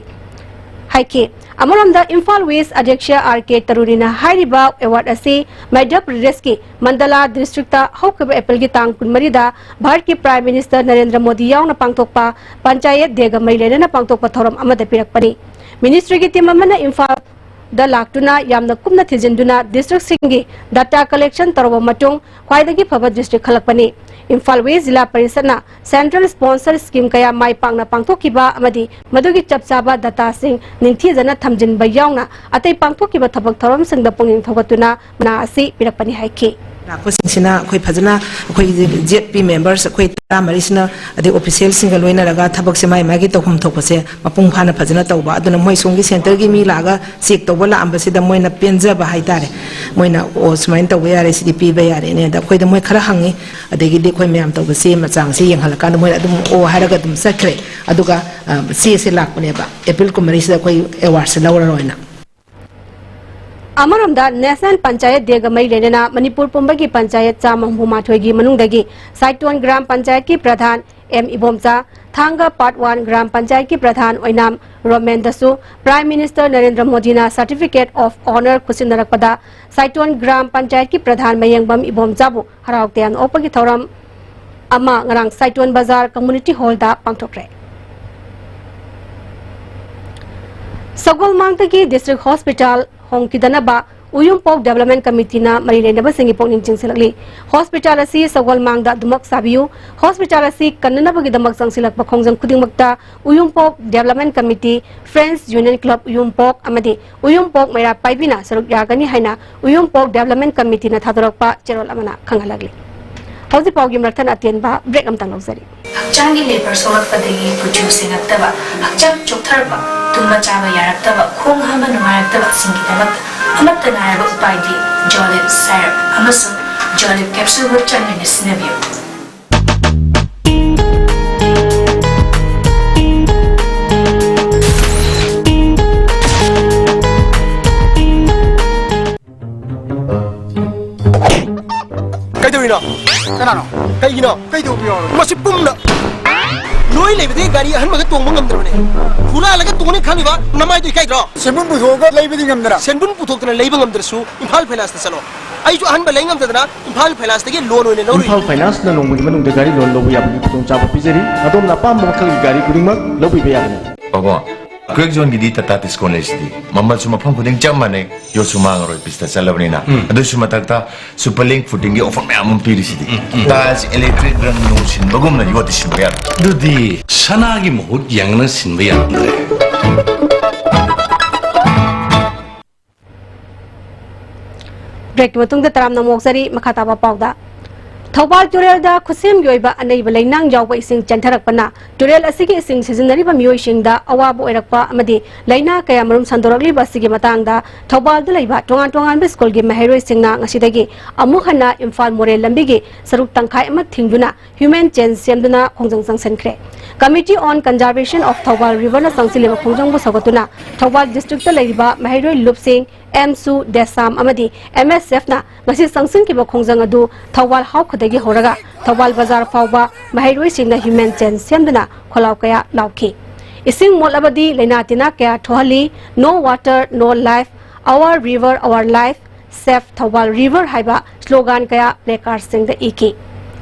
ꯍꯥꯏꯈꯤ꯫ ꯑꯃꯔꯣꯝꯗ ꯏꯝꯐꯥꯜ ꯋꯦꯁ ꯑꯗ꯭ꯌꯛꯁ ꯑꯥꯔ ꯀꯦ ꯇꯔꯨꯔꯤꯅ ꯍꯥꯏꯔꯤꯕ ꯑꯦꯋꯥꯔꯗ ꯑꯁꯤ ꯃꯙ꯭ꯌ ꯄ꯭ꯔꯗꯦꯁꯀꯤ ꯃꯟꯗꯂꯥ ꯗꯤꯁꯇ꯭ꯔꯤꯛꯇ ꯍꯧꯈꯤꯕ ꯑꯦꯄ꯭ꯔꯤꯜꯒꯤ ꯇꯥꯡ ꯀꯨꯟꯃꯔꯤꯗ ꯚꯥꯔꯠꯀꯤ ꯄ꯭ꯔꯥꯏꯝ ꯃꯤꯅꯤꯁꯇꯔ ꯅꯔꯦꯟꯗ꯭ꯔ ꯃꯣꯗꯤ ꯌꯥꯎꯅ ꯄꯥꯡꯊꯣꯛꯄ ꯄꯟꯆꯥꯌꯠ ꯗꯦꯒ ꯃꯔꯤ ꯂꯩꯅꯅ ꯄꯥꯡꯊꯣꯛꯄ ꯊꯧꯔꯝ ꯑꯃꯗ ꯄꯤꯔꯛꯄꯅꯤ꯫ ꯃꯤꯅꯤꯁꯇ꯭ꯔꯤꯒꯤ ꯇꯤꯝ ꯑꯃꯅ ꯏꯝꯐꯥꯜꯗ ꯂꯥꯛꯇꯨꯅ ꯌꯥꯝꯅ ꯀꯨꯞꯅ ꯊꯤꯖꯤꯟꯗꯨꯅ ꯗꯤꯁꯇ꯭ꯔꯤꯛꯁꯤꯡꯒꯤ ꯗꯥꯇꯥ ꯀꯂꯦꯛꯁꯟ ꯇꯧꯔꯕ ꯃꯇꯨꯡ ꯈ꯭ꯋꯥꯏꯗꯒꯤ ꯐꯕ ꯗꯤꯁꯇ꯭ꯔꯤꯛ ꯈꯜꯂꯛꯄꯅꯤ꯫ ꯏꯝꯐꯥꯜ ꯋꯦꯁ ꯖꯤꯂꯥ ꯄꯔꯤꯁꯠꯅ ꯁꯦꯟꯇ꯭ꯔꯦꯜ ꯁ꯭ꯄꯣꯟꯁꯔ ꯁ꯭ꯀꯤꯝ ꯀꯌꯥ ꯃꯥꯏ ꯄꯥꯛꯅ ꯄꯥꯡꯊꯣꯛꯈꯤꯕ ꯑꯃꯗꯤ ꯃꯗꯨꯒꯤ ꯆꯞ ꯆꯥꯕ ꯗꯥꯇꯥꯁꯤꯡ ꯅꯤꯡꯊꯤꯖꯅ ꯊꯝꯖꯤꯟꯕ ꯌꯥꯎꯅ ꯑꯇꯩ ꯄꯥꯡꯊꯣꯛꯈꯤꯕ ꯊꯕꯛ ꯊꯧꯔꯝꯁꯤꯡꯗ ꯄꯨꯛꯅꯤꯡ ꯊꯧꯒꯠꯇꯨꯅ ꯃꯅꯥ ꯑꯁꯤ ꯄꯤꯔꯛꯄꯅꯤ ꯍꯥꯏꯈꯤ꯫ ꯂꯥꯛꯄꯁꯤꯡꯁꯤꯅ ꯑꯩꯈꯣꯏ ꯐꯖꯅ, ꯑꯩꯈꯣꯏꯒꯤ ꯖꯦꯗ ꯄꯤ ꯃꯦꯝꯕꯔꯁ ꯑꯩꯈꯣꯏ ꯇꯔꯥꯃꯔꯤꯁꯤꯅ, ꯑꯗꯩ ꯑꯣꯐꯤꯁꯤꯌꯦꯜꯁꯤꯡꯒ ꯂꯣꯏꯅꯔꯒ ꯊꯕꯛꯁꯦ ꯃꯥꯏ ꯃꯥꯒꯤ ꯇꯧꯐꯝ ꯊꯣꯛꯄꯁꯦ ꯃꯄꯨꯡ ꯐꯥꯅ ꯐꯖꯅ ꯇꯧꯕ꯫ ꯑꯗꯨꯅ ꯃꯣꯏ ꯁꯣꯝꯒꯤ ꯁꯦꯟꯇꯔꯒꯤ ꯃꯤ ꯂꯥꯛꯑꯒ ꯆꯦꯛ ꯇꯧꯕ ꯂꯥꯛꯑꯝꯕꯁꯤꯗ ꯃꯣꯏꯅ ꯄꯦꯟꯖꯕ ꯍꯥꯏꯇꯥꯔꯦ꯫ ꯃꯣꯏꯅ, "ꯑꯣ, ꯁꯨꯃꯥꯏꯅ ꯇꯧꯕ ꯌꯥꯔꯦ, ꯁꯤꯗꯤ ꯄꯤꯕ ꯌꯥꯔꯦꯅꯦ"꯫ ꯑꯗ ꯑꯩꯈꯣꯏꯗ ꯃꯣꯏ ꯈꯔ ꯍꯪꯉꯤ, ꯑꯗꯒꯤꯗꯤ ꯑꯩꯈꯣꯏ ꯃꯌꯥꯝ ꯇꯧꯕ ꯆꯦ ꯃꯆꯥꯡꯁꯦ ꯌꯦꯡꯍꯜꯂꯀꯥꯟꯗ ꯃꯣꯏꯅ ꯑꯗꯨꯝ "ꯑꯣ" ꯍꯥꯏꯔꯒ ꯑꯗꯨꯝ ꯆꯠꯈ꯭ꯔꯦ꯫ ꯑꯗꯨꯒ, ꯑ, ꯆꯦꯁꯦ ꯂꯥꯛꯄꯅꯦꯕ ꯑꯦꯄ꯭ꯔꯤꯜ ꯀꯨꯟꯃꯔꯤꯁꯤꯗ ꯑꯩꯈꯣꯏ ꯑꯦꯋꯥꯔꯗꯁꯦ ꯂꯧꯔꯔꯣꯏꯅ꯫ ꯑꯃꯔꯣꯝꯗ ꯅꯦꯁꯅꯦꯜ ꯄꯟꯆꯥꯌꯠ ꯗꯦꯒ ꯃꯔꯤ ꯂꯩꯅꯅ ꯃꯅꯤꯄꯨꯔ ꯄꯨꯝꯕꯒꯤ ꯄꯟꯆꯥꯌꯠ ꯆꯥꯝꯃ ꯍꯨꯝꯐꯨ ꯃꯥꯊꯣꯏꯒꯤ ꯃꯅꯨꯡꯗꯒꯤ ꯁꯥꯏꯇꯣꯟ ꯒ꯭ꯔꯥꯝ ꯄꯟꯆꯥꯌꯠꯀꯤ ꯄ꯭ꯔꯙꯥꯟ ꯑꯦꯝ ꯏꯕꯣꯝꯆꯥ, ꯊꯥꯡꯒ ꯄꯥꯔꯠ ꯋꯥꯟ ꯒ꯭ꯔꯥꯝ ꯄꯟꯆꯥꯌꯠꯀꯤ ꯄ꯭ꯔꯙꯥꯟ ꯑꯣꯏꯅꯥꯝ ꯔꯣꯃꯦꯟꯗꯁꯨ Prime Minister ꯅꯔꯦꯟꯗ꯭ꯔ ꯃꯣꯗꯤꯅ Certificate of Honour ꯈꯨꯠꯁꯤꯟꯅꯔꯛꯄꯗ ꯁꯥꯏꯇꯣꯟ ꯒ꯭ꯔꯥꯝ ꯄꯟꯆꯥꯌꯠꯀꯤ ꯄ꯭ꯔꯙꯥꯟ ꯃꯌꯦꯡꯕꯝ ꯏꯕꯣꯝꯆꯥꯕꯨ ꯍꯔꯥꯎ ꯇꯌꯥꯝꯅ ꯑꯣꯛꯄꯒꯤ ꯊꯧꯔꯝ ꯑꯃ ꯉꯔꯥꯡ ꯁꯥꯏꯇꯣꯟ ꯕꯖꯥꯔ ꯀꯝꯃꯨꯅꯤꯇꯤ ꯍꯣꯜꯗ ꯄꯥꯡꯊꯣꯛꯈ꯭ꯔꯦ꯫ ꯁꯒꯣꯜꯃꯥꯡꯗꯒꯤ ꯗꯤꯁꯇ꯭ꯔꯤꯛ ꯍꯣꯁꯄꯤꯇꯥꯜ ꯍꯣꯡꯈꯤꯗꯅꯕ ꯎꯌꯨꯝꯄꯣꯛ ꯗꯦꯕꯂꯞꯃꯦꯟ ꯀꯃꯤꯇꯤꯅ ꯃꯔꯤ ꯂꯩꯅꯕꯁꯤꯡꯒꯤ ꯄꯨꯛꯅꯤꯡ ꯆꯤꯡꯁꯤꯜꯂꯛꯂꯤ꯫ ꯍꯣꯁꯄꯤꯇꯥꯜ ꯑꯁꯤ ꯁꯒꯣꯜꯃꯥꯡꯗ ꯑꯗꯨꯃꯛ ꯁꯥꯕꯤꯌꯨ, ꯍꯣꯁꯄꯤꯇꯥꯜ ꯑꯁꯤ ꯀꯟꯅꯅꯕꯒꯤꯗꯃꯛ ꯆꯪꯁꯤꯜꯂꯛꯄ ꯈꯣꯡꯖꯪ ꯈꯨꯗꯤꯡꯃꯛꯇ Uyumpok development committee, friends union club Uyumpok ꯑꯃꯗꯤ ꯎꯌꯨꯝꯄꯣꯛ ꯃꯩꯔꯥ ꯄꯥꯏꯕꯤꯅ ꯁꯔꯨꯛ ꯌꯥꯒꯅꯤ ꯍꯥꯏꯅ ꯎꯌꯨꯝꯄꯣꯛ ꯗꯦꯕꯂꯞꯃꯦꯟ ꯀꯃꯤꯇꯤꯅ ꯊꯥꯗꯣꯔꯛꯄ ꯆꯦꯔꯣꯜ ꯑꯃꯅ ꯈꯪꯍꯜꯂꯛꯂꯤ꯫ ꯍꯧꯖꯤꯛ ꯄꯥꯎꯒꯤ ꯃꯔꯛꯊꯠꯅ ꯑꯇꯦꯟꯕ ꯕ꯭ꯔꯦꯛ ꯑꯃꯇꯪ ꯂꯧꯖꯔꯤ꯫ ꯍꯛꯆꯥꯡꯒꯤ ꯂꯦꯕꯔ ꯁꯣꯛꯂꯛꯄꯗꯒꯤ ꯀꯨꯆꯨ ꯁꯦꯡꯉꯛꯇꯕ, ꯍꯛꯆꯥꯡ ꯆꯣꯛꯊꯔꯛꯄ, ꯇꯨꯝꯕ ꯆꯥꯕ ꯌꯥꯔꯛꯇꯕ, ꯈꯣꯡ ꯍꯥꯝꯕ ꯅꯨꯡꯉꯥꯏꯔꯛꯇꯕꯁꯤꯡꯒꯤꯗꯃꯛꯇ ꯑꯃꯠꯇ ꯉꯥꯏꯔꯕ ꯎꯄꯥꯏꯗꯤ ꯖꯣꯂꯤꯞ ꯁꯥꯏꯔꯞ ꯑꯃꯁꯨꯡ ꯖꯣꯂꯤꯞ ꯀꯦꯞꯁꯨꯜꯕꯨ ꯆꯥꯡ ꯅꯥꯏꯅ ꯁꯤꯖꯤꯟꯅꯕꯤꯌꯨ꯫ ꯀꯩꯗꯧꯔꯤꯅꯣ? ꯀꯅꯥꯅꯣ? ꯀꯩꯒꯤꯅꯣ? ꯀꯩꯗꯧꯕꯤꯌꯣ? ꯃꯁꯤ ꯄꯨꯝꯅ ꯅꯣ ꯅꯣꯏ ꯂꯩꯕꯗꯤ ꯒꯥꯔꯤ ꯑꯍꯟꯕꯒ ꯇꯣꯡꯕ ꯉꯝꯗ꯭ꯔꯕꯅꯦ꯫ ꯍꯨꯔꯥꯜꯂꯒ ꯇꯣꯡꯅꯤ ꯈꯜꯂꯤꯕ ꯅꯃꯥꯏꯗꯣ ꯏꯀꯥꯏꯗ꯭ꯔꯣ? ꯁꯦꯟꯕꯨꯟ ꯄꯨꯊꯣꯛꯑꯒ ꯂꯩꯕꯗꯤ ꯉꯝꯗꯅ꯫ ꯁꯦꯟꯕꯨꯟ ꯄꯨꯊꯣꯛꯇꯅ ꯂꯩꯕ ꯉꯝꯗ꯭ꯔꯁꯨ ꯏꯝꯐꯥꯜ ꯐꯥꯏꯅꯥꯟꯁꯇ ꯆꯠꯂꯣ꯫ ꯑꯩꯁꯨ ꯑꯍꯟꯕ ꯂꯩ ꯉꯝꯗꯗꯅ ꯏꯝꯐꯥꯜ ꯐꯥꯏꯅꯥꯟꯁꯇꯒꯤ ꯂꯣꯟ ꯑꯣꯏꯅ ꯂꯧꯔꯨꯏ꯫ ꯏꯝꯐꯥꯜ ꯐꯥꯏꯅꯥꯟꯁꯅ ꯅꯣꯡꯃꯒꯤ ꯃꯅꯨꯡꯗ ꯒꯥꯔꯤ ꯂꯣꯟ ꯂꯧꯕ ꯌꯥꯕꯒꯤ ꯈꯨꯗꯣꯡꯆꯥꯕ ꯄꯤꯖꯔꯤ꯫ ꯑꯗꯣꯝꯅ ꯑꯄꯥꯝꯕ ꯃꯈꯜꯒꯤ ꯒꯥꯔꯤ ꯈꯨꯗꯤꯡꯃꯛ ꯂꯧꯕꯤꯕ ꯌꯥꯒꯅꯤ꯫ ꯄꯥꯕꯨꯡ, ꯀ꯭ꯔꯦꯛ ꯖꯣꯟꯒꯤꯗꯤ ꯇꯥꯇꯥ ꯇꯤꯁꯀꯣꯟ ꯂꯩꯁꯤꯗꯤ꯫ ꯃꯃꯜꯁꯨ ꯃꯐꯝ ꯈꯨꯗꯤꯡ ꯆꯞ ꯃꯥꯟꯅꯩ, ꯌꯣꯠꯁꯨ ꯃꯥꯡꯉꯔꯣꯏ, ꯄꯤꯁꯇ ꯆꯠꯂꯕꯅꯤꯅ꯫ ꯎꯝ꯫ ꯑꯗꯨꯁꯨ ꯃꯊꯛꯇ ꯁꯨꯄꯔ ꯂꯤꯡ ꯐꯨꯇꯤꯡꯒꯤ ꯑꯣꯐꯔ ꯃꯌꯥꯝ ꯑꯃ ꯄꯤꯔꯤꯁꯤꯗꯤ꯫ ꯎꯝ, ꯎꯝ꯫ ꯇꯥꯏꯜꯁ, ꯏꯂꯦꯛꯇ꯭ꯔꯤꯛ ꯔꯪ ꯅꯨꯡ ꯁꯤꯟꯕꯒꯨꯝꯅ ꯌꯣꯠꯇꯤ ꯁꯤꯟꯕ ꯌꯥꯔꯦ꯫ ꯑꯗꯨꯗꯤ ꯁꯅꯥꯒꯤ ꯃꯍꯨꯠ ꯌꯦꯡꯉꯅ ꯁꯤꯟꯕ ꯌꯥꯔꯝꯗ꯭ꯔꯦ꯫ ꯕ꯭ꯔꯦꯛꯀꯤ ꯃꯇꯨꯡꯗ ꯇꯔꯥꯝꯅ ꯑꯃꯨꯛ ꯑꯣꯛꯆꯔꯤ꯫ ꯃꯈꯥ ꯇꯥꯕ ꯄꯥꯎꯗ, ꯊꯧꯕꯥꯜ ꯇꯨꯔꯦꯜꯗ ꯈꯨꯠꯁꯦꯝꯒꯤ ꯑꯣꯏꯕ ꯑꯅꯩꯕ ꯂꯩꯅꯥꯡ ꯌꯥꯎꯕ ꯏꯁꯤꯡ ꯆꯦꯟꯊꯔꯛꯄꯅ ꯇꯨꯔꯦꯜ ꯑꯁꯤꯒꯤ ꯏꯁꯤꯡ ꯁꯤꯖꯤꯟꯅꯔꯤꯕ ꯃꯤꯑꯣꯏꯁꯤꯡꯗ ꯑꯋꯥꯕ ꯑꯣꯏꯔꯛꯄ ꯑꯃꯗꯤ ꯂꯥꯏꯅꯥ ꯀꯌꯥꯃꯔꯨꯝ ꯁꯟꯗꯣꯔꯛꯂꯤꯕ ꯑꯁꯤꯒꯤ ꯃꯇꯥꯡꯗ ꯊꯧꯕꯥꯜꯗ ꯂꯩꯕ ꯇꯣꯉꯥꯟ ꯇꯣꯉꯥꯟꯕ ꯁ꯭ꯀꯨꯜꯒꯤ ꯃꯍꯩꯔꯣꯏꯁꯤꯡꯅ ꯉꯁꯤꯗꯒꯤ ꯑꯃꯨꯛ ꯍꯟꯅ ꯏꯝꯐꯥꯜ ꯃꯣꯔꯦ ꯂꯝꯕꯤꯒꯤ ꯁꯔꯨꯛ ꯇꯪꯈꯥꯏ ꯑꯃ ꯊꯤꯡꯗꯨꯅ ꯍ꯭ꯌꯨꯃꯦꯟ ꯆꯦꯟ ꯁꯦꯝꯗꯨꯅ ꯈꯣꯡꯖꯪ ꯆꯪꯁꯤꯟꯈ꯭ꯔꯦ꯫ Committee on Conservation of Thoubal Riverꯅ ꯆꯪꯁꯤꯜꯂꯤꯕ ꯈꯣꯡꯖꯪꯕꯨ ꯁꯧꯒꯠꯇꯨꯅ ꯊꯧꯕꯥꯜ ꯗꯤꯁꯇ꯭ꯔꯤꯛꯇ ꯂꯩꯔꯤꯕ ꯃꯍꯩꯔꯣꯏ ꯂꯨꯞꯁꯤꯡ, ꯑꯦꯝꯁꯨ, ꯗꯦꯁꯥꯝ ꯑꯃꯗꯤ ꯑꯦꯝ ꯑꯦꯁ ꯑꯦꯐꯅ ꯉꯁꯤ ꯆꯪꯁꯤꯟꯈꯤꯕ ꯈꯣꯡꯖꯪ ꯑꯗꯨ ꯊꯧꯕꯥꯜ ꯍꯥꯎꯈꯗꯒꯤ ꯍꯧꯔꯒ ꯊꯧꯕꯥꯜ ꯕꯖꯥꯔ ꯐꯥꯎꯕ ꯃꯍꯩꯔꯣꯏꯁꯤꯡꯅ ꯍ꯭ꯌꯨꯃꯦꯟ ꯆꯦꯟ ꯁꯦꯝꯗꯨꯅ ꯈꯣꯜꯂꯥꯎ ꯀꯌꯥ ꯂꯥꯎꯈꯤ꯫ ꯏꯁꯤꯡ ꯃꯣꯠꯂꯕꯗꯤ ꯂꯥꯏꯅꯥ ꯇꯤꯟꯅꯥ ꯀꯌꯥ ꯊꯣꯛꯍꯜꯂꯤ, "No water, no life, our river, our life, Save Thoubal River" ꯍꯥꯏꯕ ꯁ꯭ꯂꯣꯒꯥꯟ ꯀꯌꯥ ꯄ꯭ꯂꯦꯀꯥꯔꯗꯁꯤꯡꯗ ꯏꯈꯤ꯫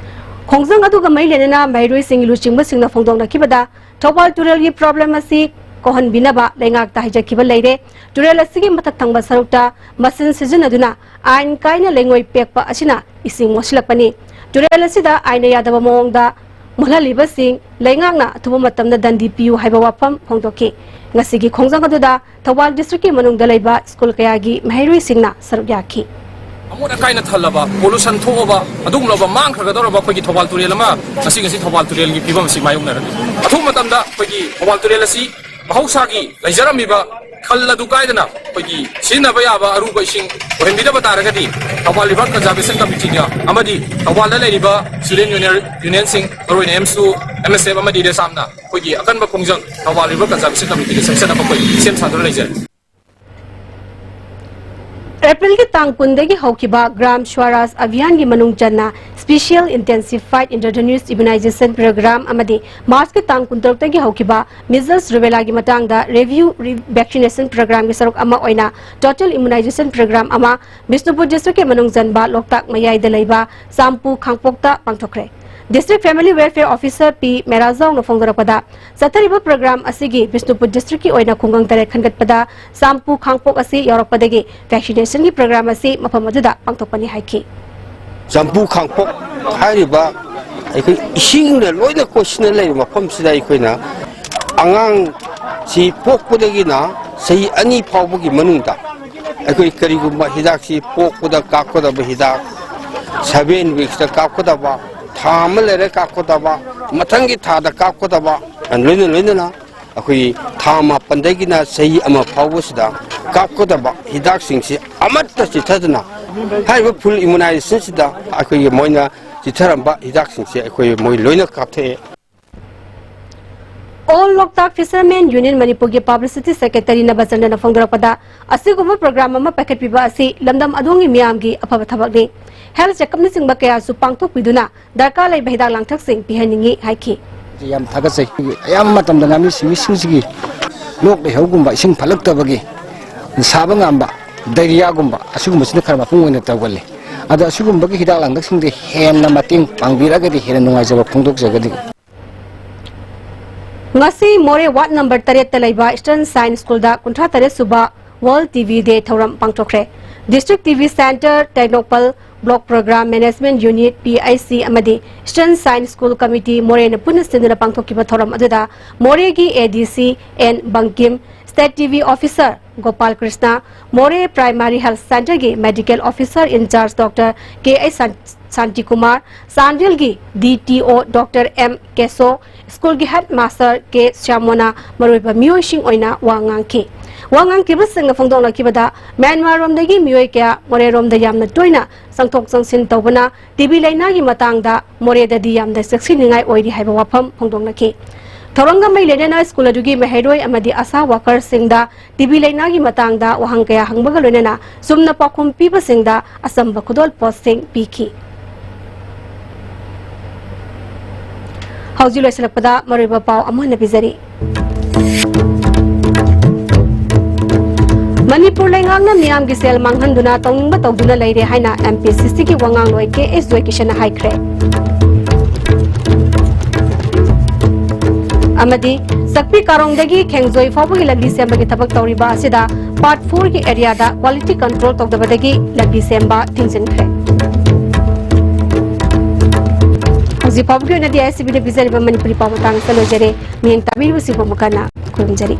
ꯈꯣꯡꯖꯪ ꯑꯗꯨꯒ ꯃꯔꯤ ꯂꯩꯅꯅ ꯃꯍꯩꯔꯣꯏꯁꯤꯡꯒꯤ ꯂꯨꯆꯤꯡꯕꯁꯤꯡꯅ ꯐꯣꯡꯗꯣꯛꯅꯈꯤꯕꯗ, ꯊꯧꯕꯥꯜ ꯇꯨꯔꯦꯜꯒꯤ ꯄ꯭ꯔꯣꯕ꯭ꯂꯦꯝ ꯑꯁꯤ ꯀꯣꯛꯍꯟꯕꯤꯅꯕ ꯂꯩꯉꯥꯛꯇ ꯍꯥꯏꯖꯈꯤꯕ ꯂꯩꯔꯦ꯫ ꯇꯨꯔꯦꯜ ꯑꯁꯤꯒꯤ ꯃꯊꯛ ꯊꯪꯕ ꯁꯔꯨꯛꯇ ꯃꯁꯤꯟ ꯁꯤꯖꯤꯟꯅꯗꯨꯅ ꯑꯥꯏꯟ ꯀꯥꯏꯅ ꯂꯩꯉꯣꯏ ꯄꯦꯛꯄ ꯑꯁꯤꯅ ꯏꯁꯤꯡ ꯃꯣꯠꯁꯤꯜꯂꯛꯄꯅꯤ꯫ ꯇꯨꯔꯦꯜ ꯑꯁꯤꯗ ꯑꯥꯏꯟꯅ ꯌꯥꯗꯕ ꯃꯑꯣꯡꯗ ꯃꯣꯠꯍꯜꯂꯤꯕꯁꯤꯡ ꯂꯩꯉꯥꯛꯅ ꯑꯊꯨꯕ ꯃꯇꯝꯗ ꯗꯟꯗꯤ ꯄꯤꯌꯨ ꯍꯥꯏꯕ ꯋꯥꯐꯝ ꯐꯣꯡꯗꯣꯛꯈꯤ꯫ ꯉꯁꯤꯒꯤ ꯈꯣꯡꯖꯪ ꯑꯗꯨꯗ ꯊꯧꯕꯥꯜ ꯗꯤꯁꯇ꯭ꯔꯤꯛꯀꯤ ꯃꯅꯨꯡꯗ ꯂꯩꯕ ꯁ꯭ꯀꯨꯜ ꯀꯌꯥꯒꯤ ꯃꯍꯩꯔꯣꯏꯁꯤꯡꯅ ꯁꯔꯨꯛ ꯌꯥꯈꯤ꯫ ꯑꯃꯣꯠ ꯑꯀꯥꯏꯅ ꯊꯜꯂꯕ, ꯄꯣꯂꯨꯁꯟ ꯊꯣꯛꯑꯕ, ꯑꯗꯨꯒꯨꯝꯂꯕ ꯃꯥꯡꯈ꯭ꯔꯒꯗꯧꯔꯕ ꯑꯩꯈꯣꯏꯒꯤ ꯊꯧꯕꯥꯜ ꯇꯨꯔꯦꯜ ꯑꯃ ꯉꯁꯤ, ꯉꯁꯤ ꯊꯧꯕꯥꯜ ꯇꯨꯔꯦꯜꯒꯤ ꯐꯤꯕꯝ ꯑꯁꯤ ꯃꯥꯌꯣꯛꯅꯔꯅꯤ꯫ ꯑꯊꯨꯕ ꯃꯇꯝꯗ ꯑꯩꯈꯣꯏꯒꯤ ꯊꯧꯕꯥꯜ ꯇꯨꯔꯦꯜ ꯑꯁꯤ ꯃꯍꯧꯁꯥꯒꯤ ꯂꯩꯖꯔꯝꯃꯤꯕ ꯈꯜ ꯑꯗꯨ ꯀꯥꯏꯗꯅ ꯑꯩꯈꯣꯏꯒꯤ ꯁꯤꯖꯤꯟꯅꯕ ꯌꯥꯕ ꯑꯔꯨꯕ ꯏꯁꯤꯡ ꯑꯣꯏꯍꯟꯕꯤꯗꯕ ꯇꯥꯔꯒꯗꯤ, ꯊꯧꯕꯥꯜ ꯔꯤꯚꯔ ꯀꯟꯖꯥꯔꯕꯦꯁꯟ ꯀꯃꯤꯇꯤꯅ ꯑꯃꯗꯤ ꯊꯧꯕꯥꯜꯗ ꯂꯩꯔꯤꯕ ꯁ꯭ꯇꯨꯗꯦꯟ ꯌꯨꯅꯤꯌꯟ, ꯌꯨꯅꯤꯌꯟꯁꯤꯡ, ꯃꯔꯨꯑꯣꯏꯅ ꯑꯦꯝꯁꯨ, ꯑꯦꯝ ꯑꯦꯁ ꯑꯦꯐ ꯑꯃꯗꯤ ꯔꯦꯁꯥꯝꯅ ꯑꯩꯈꯣꯏꯒꯤ ꯑꯀꯟꯕ ꯈꯣꯡꯖꯪ ꯊꯧꯕꯥꯜ ꯔꯤꯚꯔ ꯀꯟꯖꯥꯔꯕꯦꯁꯟ ꯀꯃꯤꯇꯤꯗ ꯆꯪꯁꯤꯟꯅꯕ ꯑꯩꯈꯣꯏ ꯁꯦꯝ ꯁꯥꯗꯨꯅ ꯂꯩꯖꯔꯤ꯫ ꯑꯦꯄ꯭ꯔꯤꯜꯒꯤ ꯇꯥꯡ ꯀꯨꯟꯗꯒꯤ ꯍꯧꯈꯤꯕ ꯒ꯭ꯔꯥꯝ ꯁ꯭ꯋꯥꯔꯥꯖ ꯑꯚꯤꯌꯥꯟꯒꯤ ꯃꯅꯨꯡ ꯆꯟꯅ Special Intensified Intravenous Immunization Program ꯑꯃꯗꯤ ꯃꯥꯔꯆꯀꯤ ꯇꯥꯡ ꯀꯨꯟꯇꯔꯨꯛꯇꯒꯤ ꯍꯧꯈꯤꯕ Measles Rubellaꯒꯤ ꯃꯇꯥꯡꯗ Review Re-, Vaccination Programꯒꯤ ꯁꯔꯨꯛ ꯑꯃ ꯑꯣꯏꯅ Total Immunization Program ꯑꯃ ꯕꯤꯁꯅꯨꯄꯨꯔ districtꯀꯤ ꯃꯅꯨꯡ ꯆꯟꯕ ꯂꯣꯛꯇꯥꯛ ꯃꯌꯥꯏꯗ ꯂꯩꯕ ꯆꯥꯝꯄꯨ ꯈꯥꯡꯄꯣꯛꯇ ꯄꯥꯡꯊꯣꯛꯈ꯭ꯔꯦ꯫ District Family Welfare Officer ꯄꯤ ꯃꯦꯔꯥꯖꯥꯎꯅ ꯐꯣꯡꯗꯣꯔꯛꯄꯗ, ꯆꯠꯊꯔꯤꯕ program ꯑꯁꯤꯒꯤ ꯕꯤꯁꯅꯨꯄꯨꯔ districtꯀꯤ ꯑꯣꯏꯅ ꯈꯨꯡꯒꯪ ꯇꯔꯦꯠ ꯈꯟꯒꯠꯄꯗ ꯆꯥꯝꯄꯨ ꯈꯥꯡꯄꯣꯛ ꯑꯁꯤ ꯌꯥꯎꯔꯛꯄꯗꯒꯤ vaccinationꯒꯤ program ꯑꯁꯤ ꯃꯐꯝ ꯑꯗꯨꯗ ꯄꯥꯡꯊꯣꯛꯄꯅꯤ ꯍꯥꯏꯈꯤ꯫ ꯆꯥꯝꯄꯨ ꯈꯥꯡꯄꯣꯛ ꯍꯥꯏꯔꯤꯕ ꯑꯩꯈꯣꯏ ꯏꯁꯤꯡꯅ ꯂꯣꯏꯅ ꯀꯣꯏꯁꯤꯟꯅ ꯂꯩꯕ ꯃꯐꯝꯁꯤꯗ ꯑꯩꯈꯣꯏꯅ ꯑꯉꯥꯡꯁꯤ ꯄꯣꯛꯄꯗꯒꯤꯅ ꯆꯍꯤ ꯑꯅꯤ ꯐꯥꯎꯕꯒꯤ ꯃꯅꯨꯡꯗ ꯑꯩꯈꯣꯏ ꯀꯔꯤꯒꯨꯝꯕ ꯍꯤꯗꯥꯛꯁꯤ ꯄꯣꯛꯄꯗ ꯀꯥꯞꯀꯗꯕ ꯍꯤꯗꯥꯛ, seven weeksꯇ ꯀꯥꯞꯀꯗꯕ, ꯊꯥ ꯑꯃ ꯂꯩꯔ ꯀꯥꯞꯀꯗꯕ, ꯃꯊꯪꯒꯤ ꯊꯥꯗ ꯀꯥꯞꯀꯗꯕ, ꯂꯣꯏꯅ ꯂꯣꯏꯅꯅ ꯑꯩꯈꯣꯏꯒꯤ ꯊꯥ ꯃꯥꯄꯟꯗꯒꯤꯅ ꯆꯍꯤ ꯑꯃ ꯐꯥꯎꯕꯁꯤꯗ ꯀꯥꯞꯀꯗꯕ ꯍꯤꯗꯥꯛꯁꯤꯡꯁꯤ ꯑꯃꯠꯇ ꯆꯤꯠꯊꯗꯅ ꯍꯥꯏꯔꯤꯕ full immunizationꯁꯤꯗ ꯑꯩꯈꯣꯏꯒꯤ ꯃꯣꯏꯅ ꯆꯤꯠꯊꯔꯝꯕ ꯍꯤꯗꯥꯛꯁꯤꯡꯁꯦ ꯑꯩꯈꯣꯏ ꯃꯣꯏ ꯂꯣꯏꯅ ꯀꯥꯞꯊꯣꯛꯑꯦ꯫ All Loktak Fishermen Union ꯃꯅꯤꯄꯨꯔꯒꯤ publicity secretaryꯅ ꯕꯆꯟꯗ꯭ꯔꯅ ꯐꯣꯡꯗꯣꯔꯛꯄꯗ, ꯑꯁꯤꯒꯨꯝꯕ program ꯑꯃ ꯄꯥꯏꯈꯠꯄꯤꯕ ꯑꯁꯤ ꯂꯝꯗꯝ ꯑꯗꯣꯝꯒꯤ ꯃꯤꯌꯥꯝꯒꯤ ꯑꯐꯕ ꯊꯕꯛꯅꯤ꯫ Health checkup ꯅꯆꯤꯡꯕ ꯀꯌꯥꯁꯨ ꯄꯥꯡꯊꯣꯛꯄꯤꯗꯨꯅ ꯗꯔꯀꯥꯔ ꯂꯩꯕ ꯍꯤꯗꯥꯛ ꯂꯥꯡꯊꯛꯁꯤꯡ ꯄꯤꯍꯟꯅꯤꯡꯏ ꯍꯥꯏꯈꯤ꯫ ꯌꯥꯝ ꯊꯥꯒꯠꯆꯩ꯫ ꯑꯌꯥꯝꯕ ꯃꯇꯝꯗ ꯉꯥꯃꯤ ꯁꯤꯃꯤꯁꯤꯡꯁꯤꯒꯤ ꯂꯣꯛ ꯂꯩꯍꯧꯒꯨꯝꯕ, ꯏꯁꯤꯡ ꯐꯠꯂꯛꯇꯕꯒꯤ ꯁꯥꯕ ꯉꯥꯝꯕ, diarrheaꯒꯨꯝꯕ ꯑꯁꯤꯒꯨꯝꯕꯁꯤꯅ ꯈꯔ ꯃꯄꯨꯡ ꯑꯣꯏꯅ ꯇꯧꯒꯜꯂꯤ꯫ ꯑꯗꯣ ꯑꯁꯤꯒꯨꯝꯕꯒꯤ ꯍꯤꯗꯥꯛ ꯂꯥꯡꯊꯛꯁꯤꯡꯗ ꯍꯦꯟꯅ ꯃꯇꯦꯡ ꯄꯥꯡꯕꯤꯔꯒꯗꯤ ꯍꯦꯟꯅ ꯅꯨꯡꯉꯥꯏꯖꯕ ꯐꯣꯡꯗꯣꯛꯆꯒꯅꯤ꯫ ꯉꯁꯤ ꯃꯣꯔꯦ ward number ꯇꯔꯦꯠꯇ ꯂꯩꯕ Eastern Science Schoolꯗ ꯀꯨꯟꯊ꯭ꯔꯥ ꯇꯔꯦꯠ ꯁꯨꯕ World ꯇꯤ ꯚꯤ Day ꯊꯧꯔꯝ ꯄꯥꯡꯊꯣꯛꯈ꯭ꯔꯦ꯫ District T V Center, Tengnoupal Block Program Management Unit, P H C, ꯑꯃꯗꯤ Eastern Science School Committee ꯃꯣꯔꯦꯅ ꯄꯨꯟꯅ ꯁꯤꯟꯗꯨꯅ ꯄꯥꯡꯊꯣꯛꯈꯤꯕ ꯊꯧꯔꯝ ꯑꯗꯨꯗ ꯃꯣꯔꯦꯒꯤ A D C N Bungkim, State T V Officer Gopal Krishna, Moreh Primary Health Centreꯒꯤ Medical Officer in charge Doctor K H ꯁꯥꯟ-, ꯁꯥꯟꯇꯤꯀꯨꯃꯥꯔ, ꯆꯥꯟꯗꯦꯜꯒꯤ D T O Doctor M Keso, schoolꯒꯤ headmaster ꯀꯦ ꯁ꯭ꯌꯥꯃꯣꯅ ꯃꯔꯨꯑꯣꯏꯕ ꯃꯤꯑꯣꯏꯁꯤꯡ ꯑꯣꯏꯅ ꯋꯥ ꯉꯥꯡꯈꯤ꯫ ꯋꯥ ꯉꯥꯡꯈꯤꯕꯁꯤꯡꯅ ꯐꯣꯡꯗꯣꯛꯅꯈꯤꯕꯗ, ꯃ꯭ꯌꯥꯟꯃꯥꯔꯔꯣꯝꯗꯒꯤ ꯃꯤꯑꯣꯏ ꯀꯌꯥ ꯃꯣꯔꯦꯔꯣꯝꯗ ꯌꯥꯝꯅ ꯇꯣꯏꯅ ꯆꯪꯊꯣꯛ ꯆꯪꯁꯤꯟ ꯇꯧꯕꯅ ꯇꯤ ꯕꯤ ꯂꯥꯏꯅꯥꯒꯤ ꯃꯇꯥꯡꯗ ꯃꯣꯔꯦꯗꯗꯤ ꯌꯥꯝꯅ ꯆꯦꯛꯁꯤꯟꯅꯤꯡꯉꯥꯏ ꯑꯣꯏꯔꯤ ꯍꯥꯏꯕ ꯋꯥꯐꯝ ꯐꯣꯡꯗꯣꯛꯅꯈꯤ꯫ ꯊꯧꯔꯝꯒ ꯃꯔꯤ ꯂꯩꯅꯅ ꯁ꯭ꯀꯨꯜ ꯑꯗꯨꯒꯤ ꯃꯍꯩꯔꯣꯏ ꯑꯃꯗꯤ ꯑꯁꯥ ꯋꯥꯀꯔꯁꯤꯡꯗ ꯇꯤꯕꯤ ꯂꯥꯏꯅꯥꯒꯤ ꯃꯇꯥꯡꯗ ꯋꯥꯍꯪ ꯀꯌꯥ ꯍꯪꯕꯒ ꯂꯣꯏꯅꯅ ꯆꯨꯝꯅ ꯄꯥꯎꯈꯨꯝ ꯄꯤꯕꯁꯤꯡꯗ ꯑꯆꯝꯕ ꯈꯨꯗꯣꯜ ꯄꯣꯠꯁꯤꯡ ꯄꯤꯈꯤ꯫ ꯍꯧꯖꯤꯛ ꯂꯣꯏꯁꯤꯜꯂꯛꯄꯗ ꯃꯔꯨꯑꯣꯏꯕ ꯄꯥꯎ ꯑꯃꯨꯛ ꯍꯟꯅ ꯄꯤꯖꯔꯤ꯫ ꯃꯅꯤꯄꯨꯔ ꯂꯩꯉꯥꯛꯅ ꯃꯤꯌꯥꯝꯒꯤ ꯁꯦꯜ ꯃꯥꯡꯍꯟꯗꯨꯅ ꯇꯧꯅꯤꯡꯕ ꯇꯧꯗꯨꯅ ꯂꯩꯔꯦ ꯍꯥꯏꯅ ꯑꯦꯝ ꯄꯤ ꯁꯤ ꯁꯤꯒꯤ ꯋꯥꯉꯥꯡꯂꯣꯏ ꯀꯦ ꯑꯦꯁ ꯖꯣꯏꯀꯤꯁꯟꯅ ꯍꯥꯏꯈ꯭ꯔꯦ꯫ ꯑꯃꯗꯤ ꯆꯛꯄꯤ ꯀꯥꯔꯣꯡꯗꯒꯤ ꯈꯦꯡꯖꯣꯏ ꯐꯥꯎꯕꯒꯤ ꯂꯝꯕꯤ ꯁꯦꯝꯕꯒꯤ ꯊꯕꯛ ꯇꯧꯔꯤꯕ ꯑꯁꯤꯗ ꯄꯥꯔꯠ ꯐꯣꯔꯒꯤ ꯑꯦꯔꯤꯌꯥꯗ ꯀ꯭ꯋꯥꯂꯤꯇꯤ ꯀꯟꯇ꯭ꯔꯣꯜ ꯇꯧꯗꯕꯗꯒꯤ ꯂꯝꯕꯤ ꯁꯦꯝꯕ ꯊꯤꯡꯖꯤꯟꯈ꯭ꯔꯦ꯫ ꯍꯧꯖꯤꯛ ꯐꯥꯎꯕꯒꯤ ꯑꯣꯏꯅꯗꯤ ꯑꯥꯏ ꯑꯦꯁ ꯇꯤ ꯚꯤꯗ ꯄꯤꯖꯔꯤꯕ ꯃꯅꯤꯄꯨꯔꯤ ꯄꯥꯎ ꯃꯇꯥꯡ ꯑꯁꯤꯗ ꯂꯣꯏꯖꯔꯦ꯫ ꯃꯤꯠꯌꯦꯡ ꯇꯥꯕꯤꯔꯤꯕꯁꯤꯡꯕꯨ ꯑꯃꯨꯛ ꯍꯟꯅ ꯈꯨꯔꯨꯝꯖꯔꯤ꯫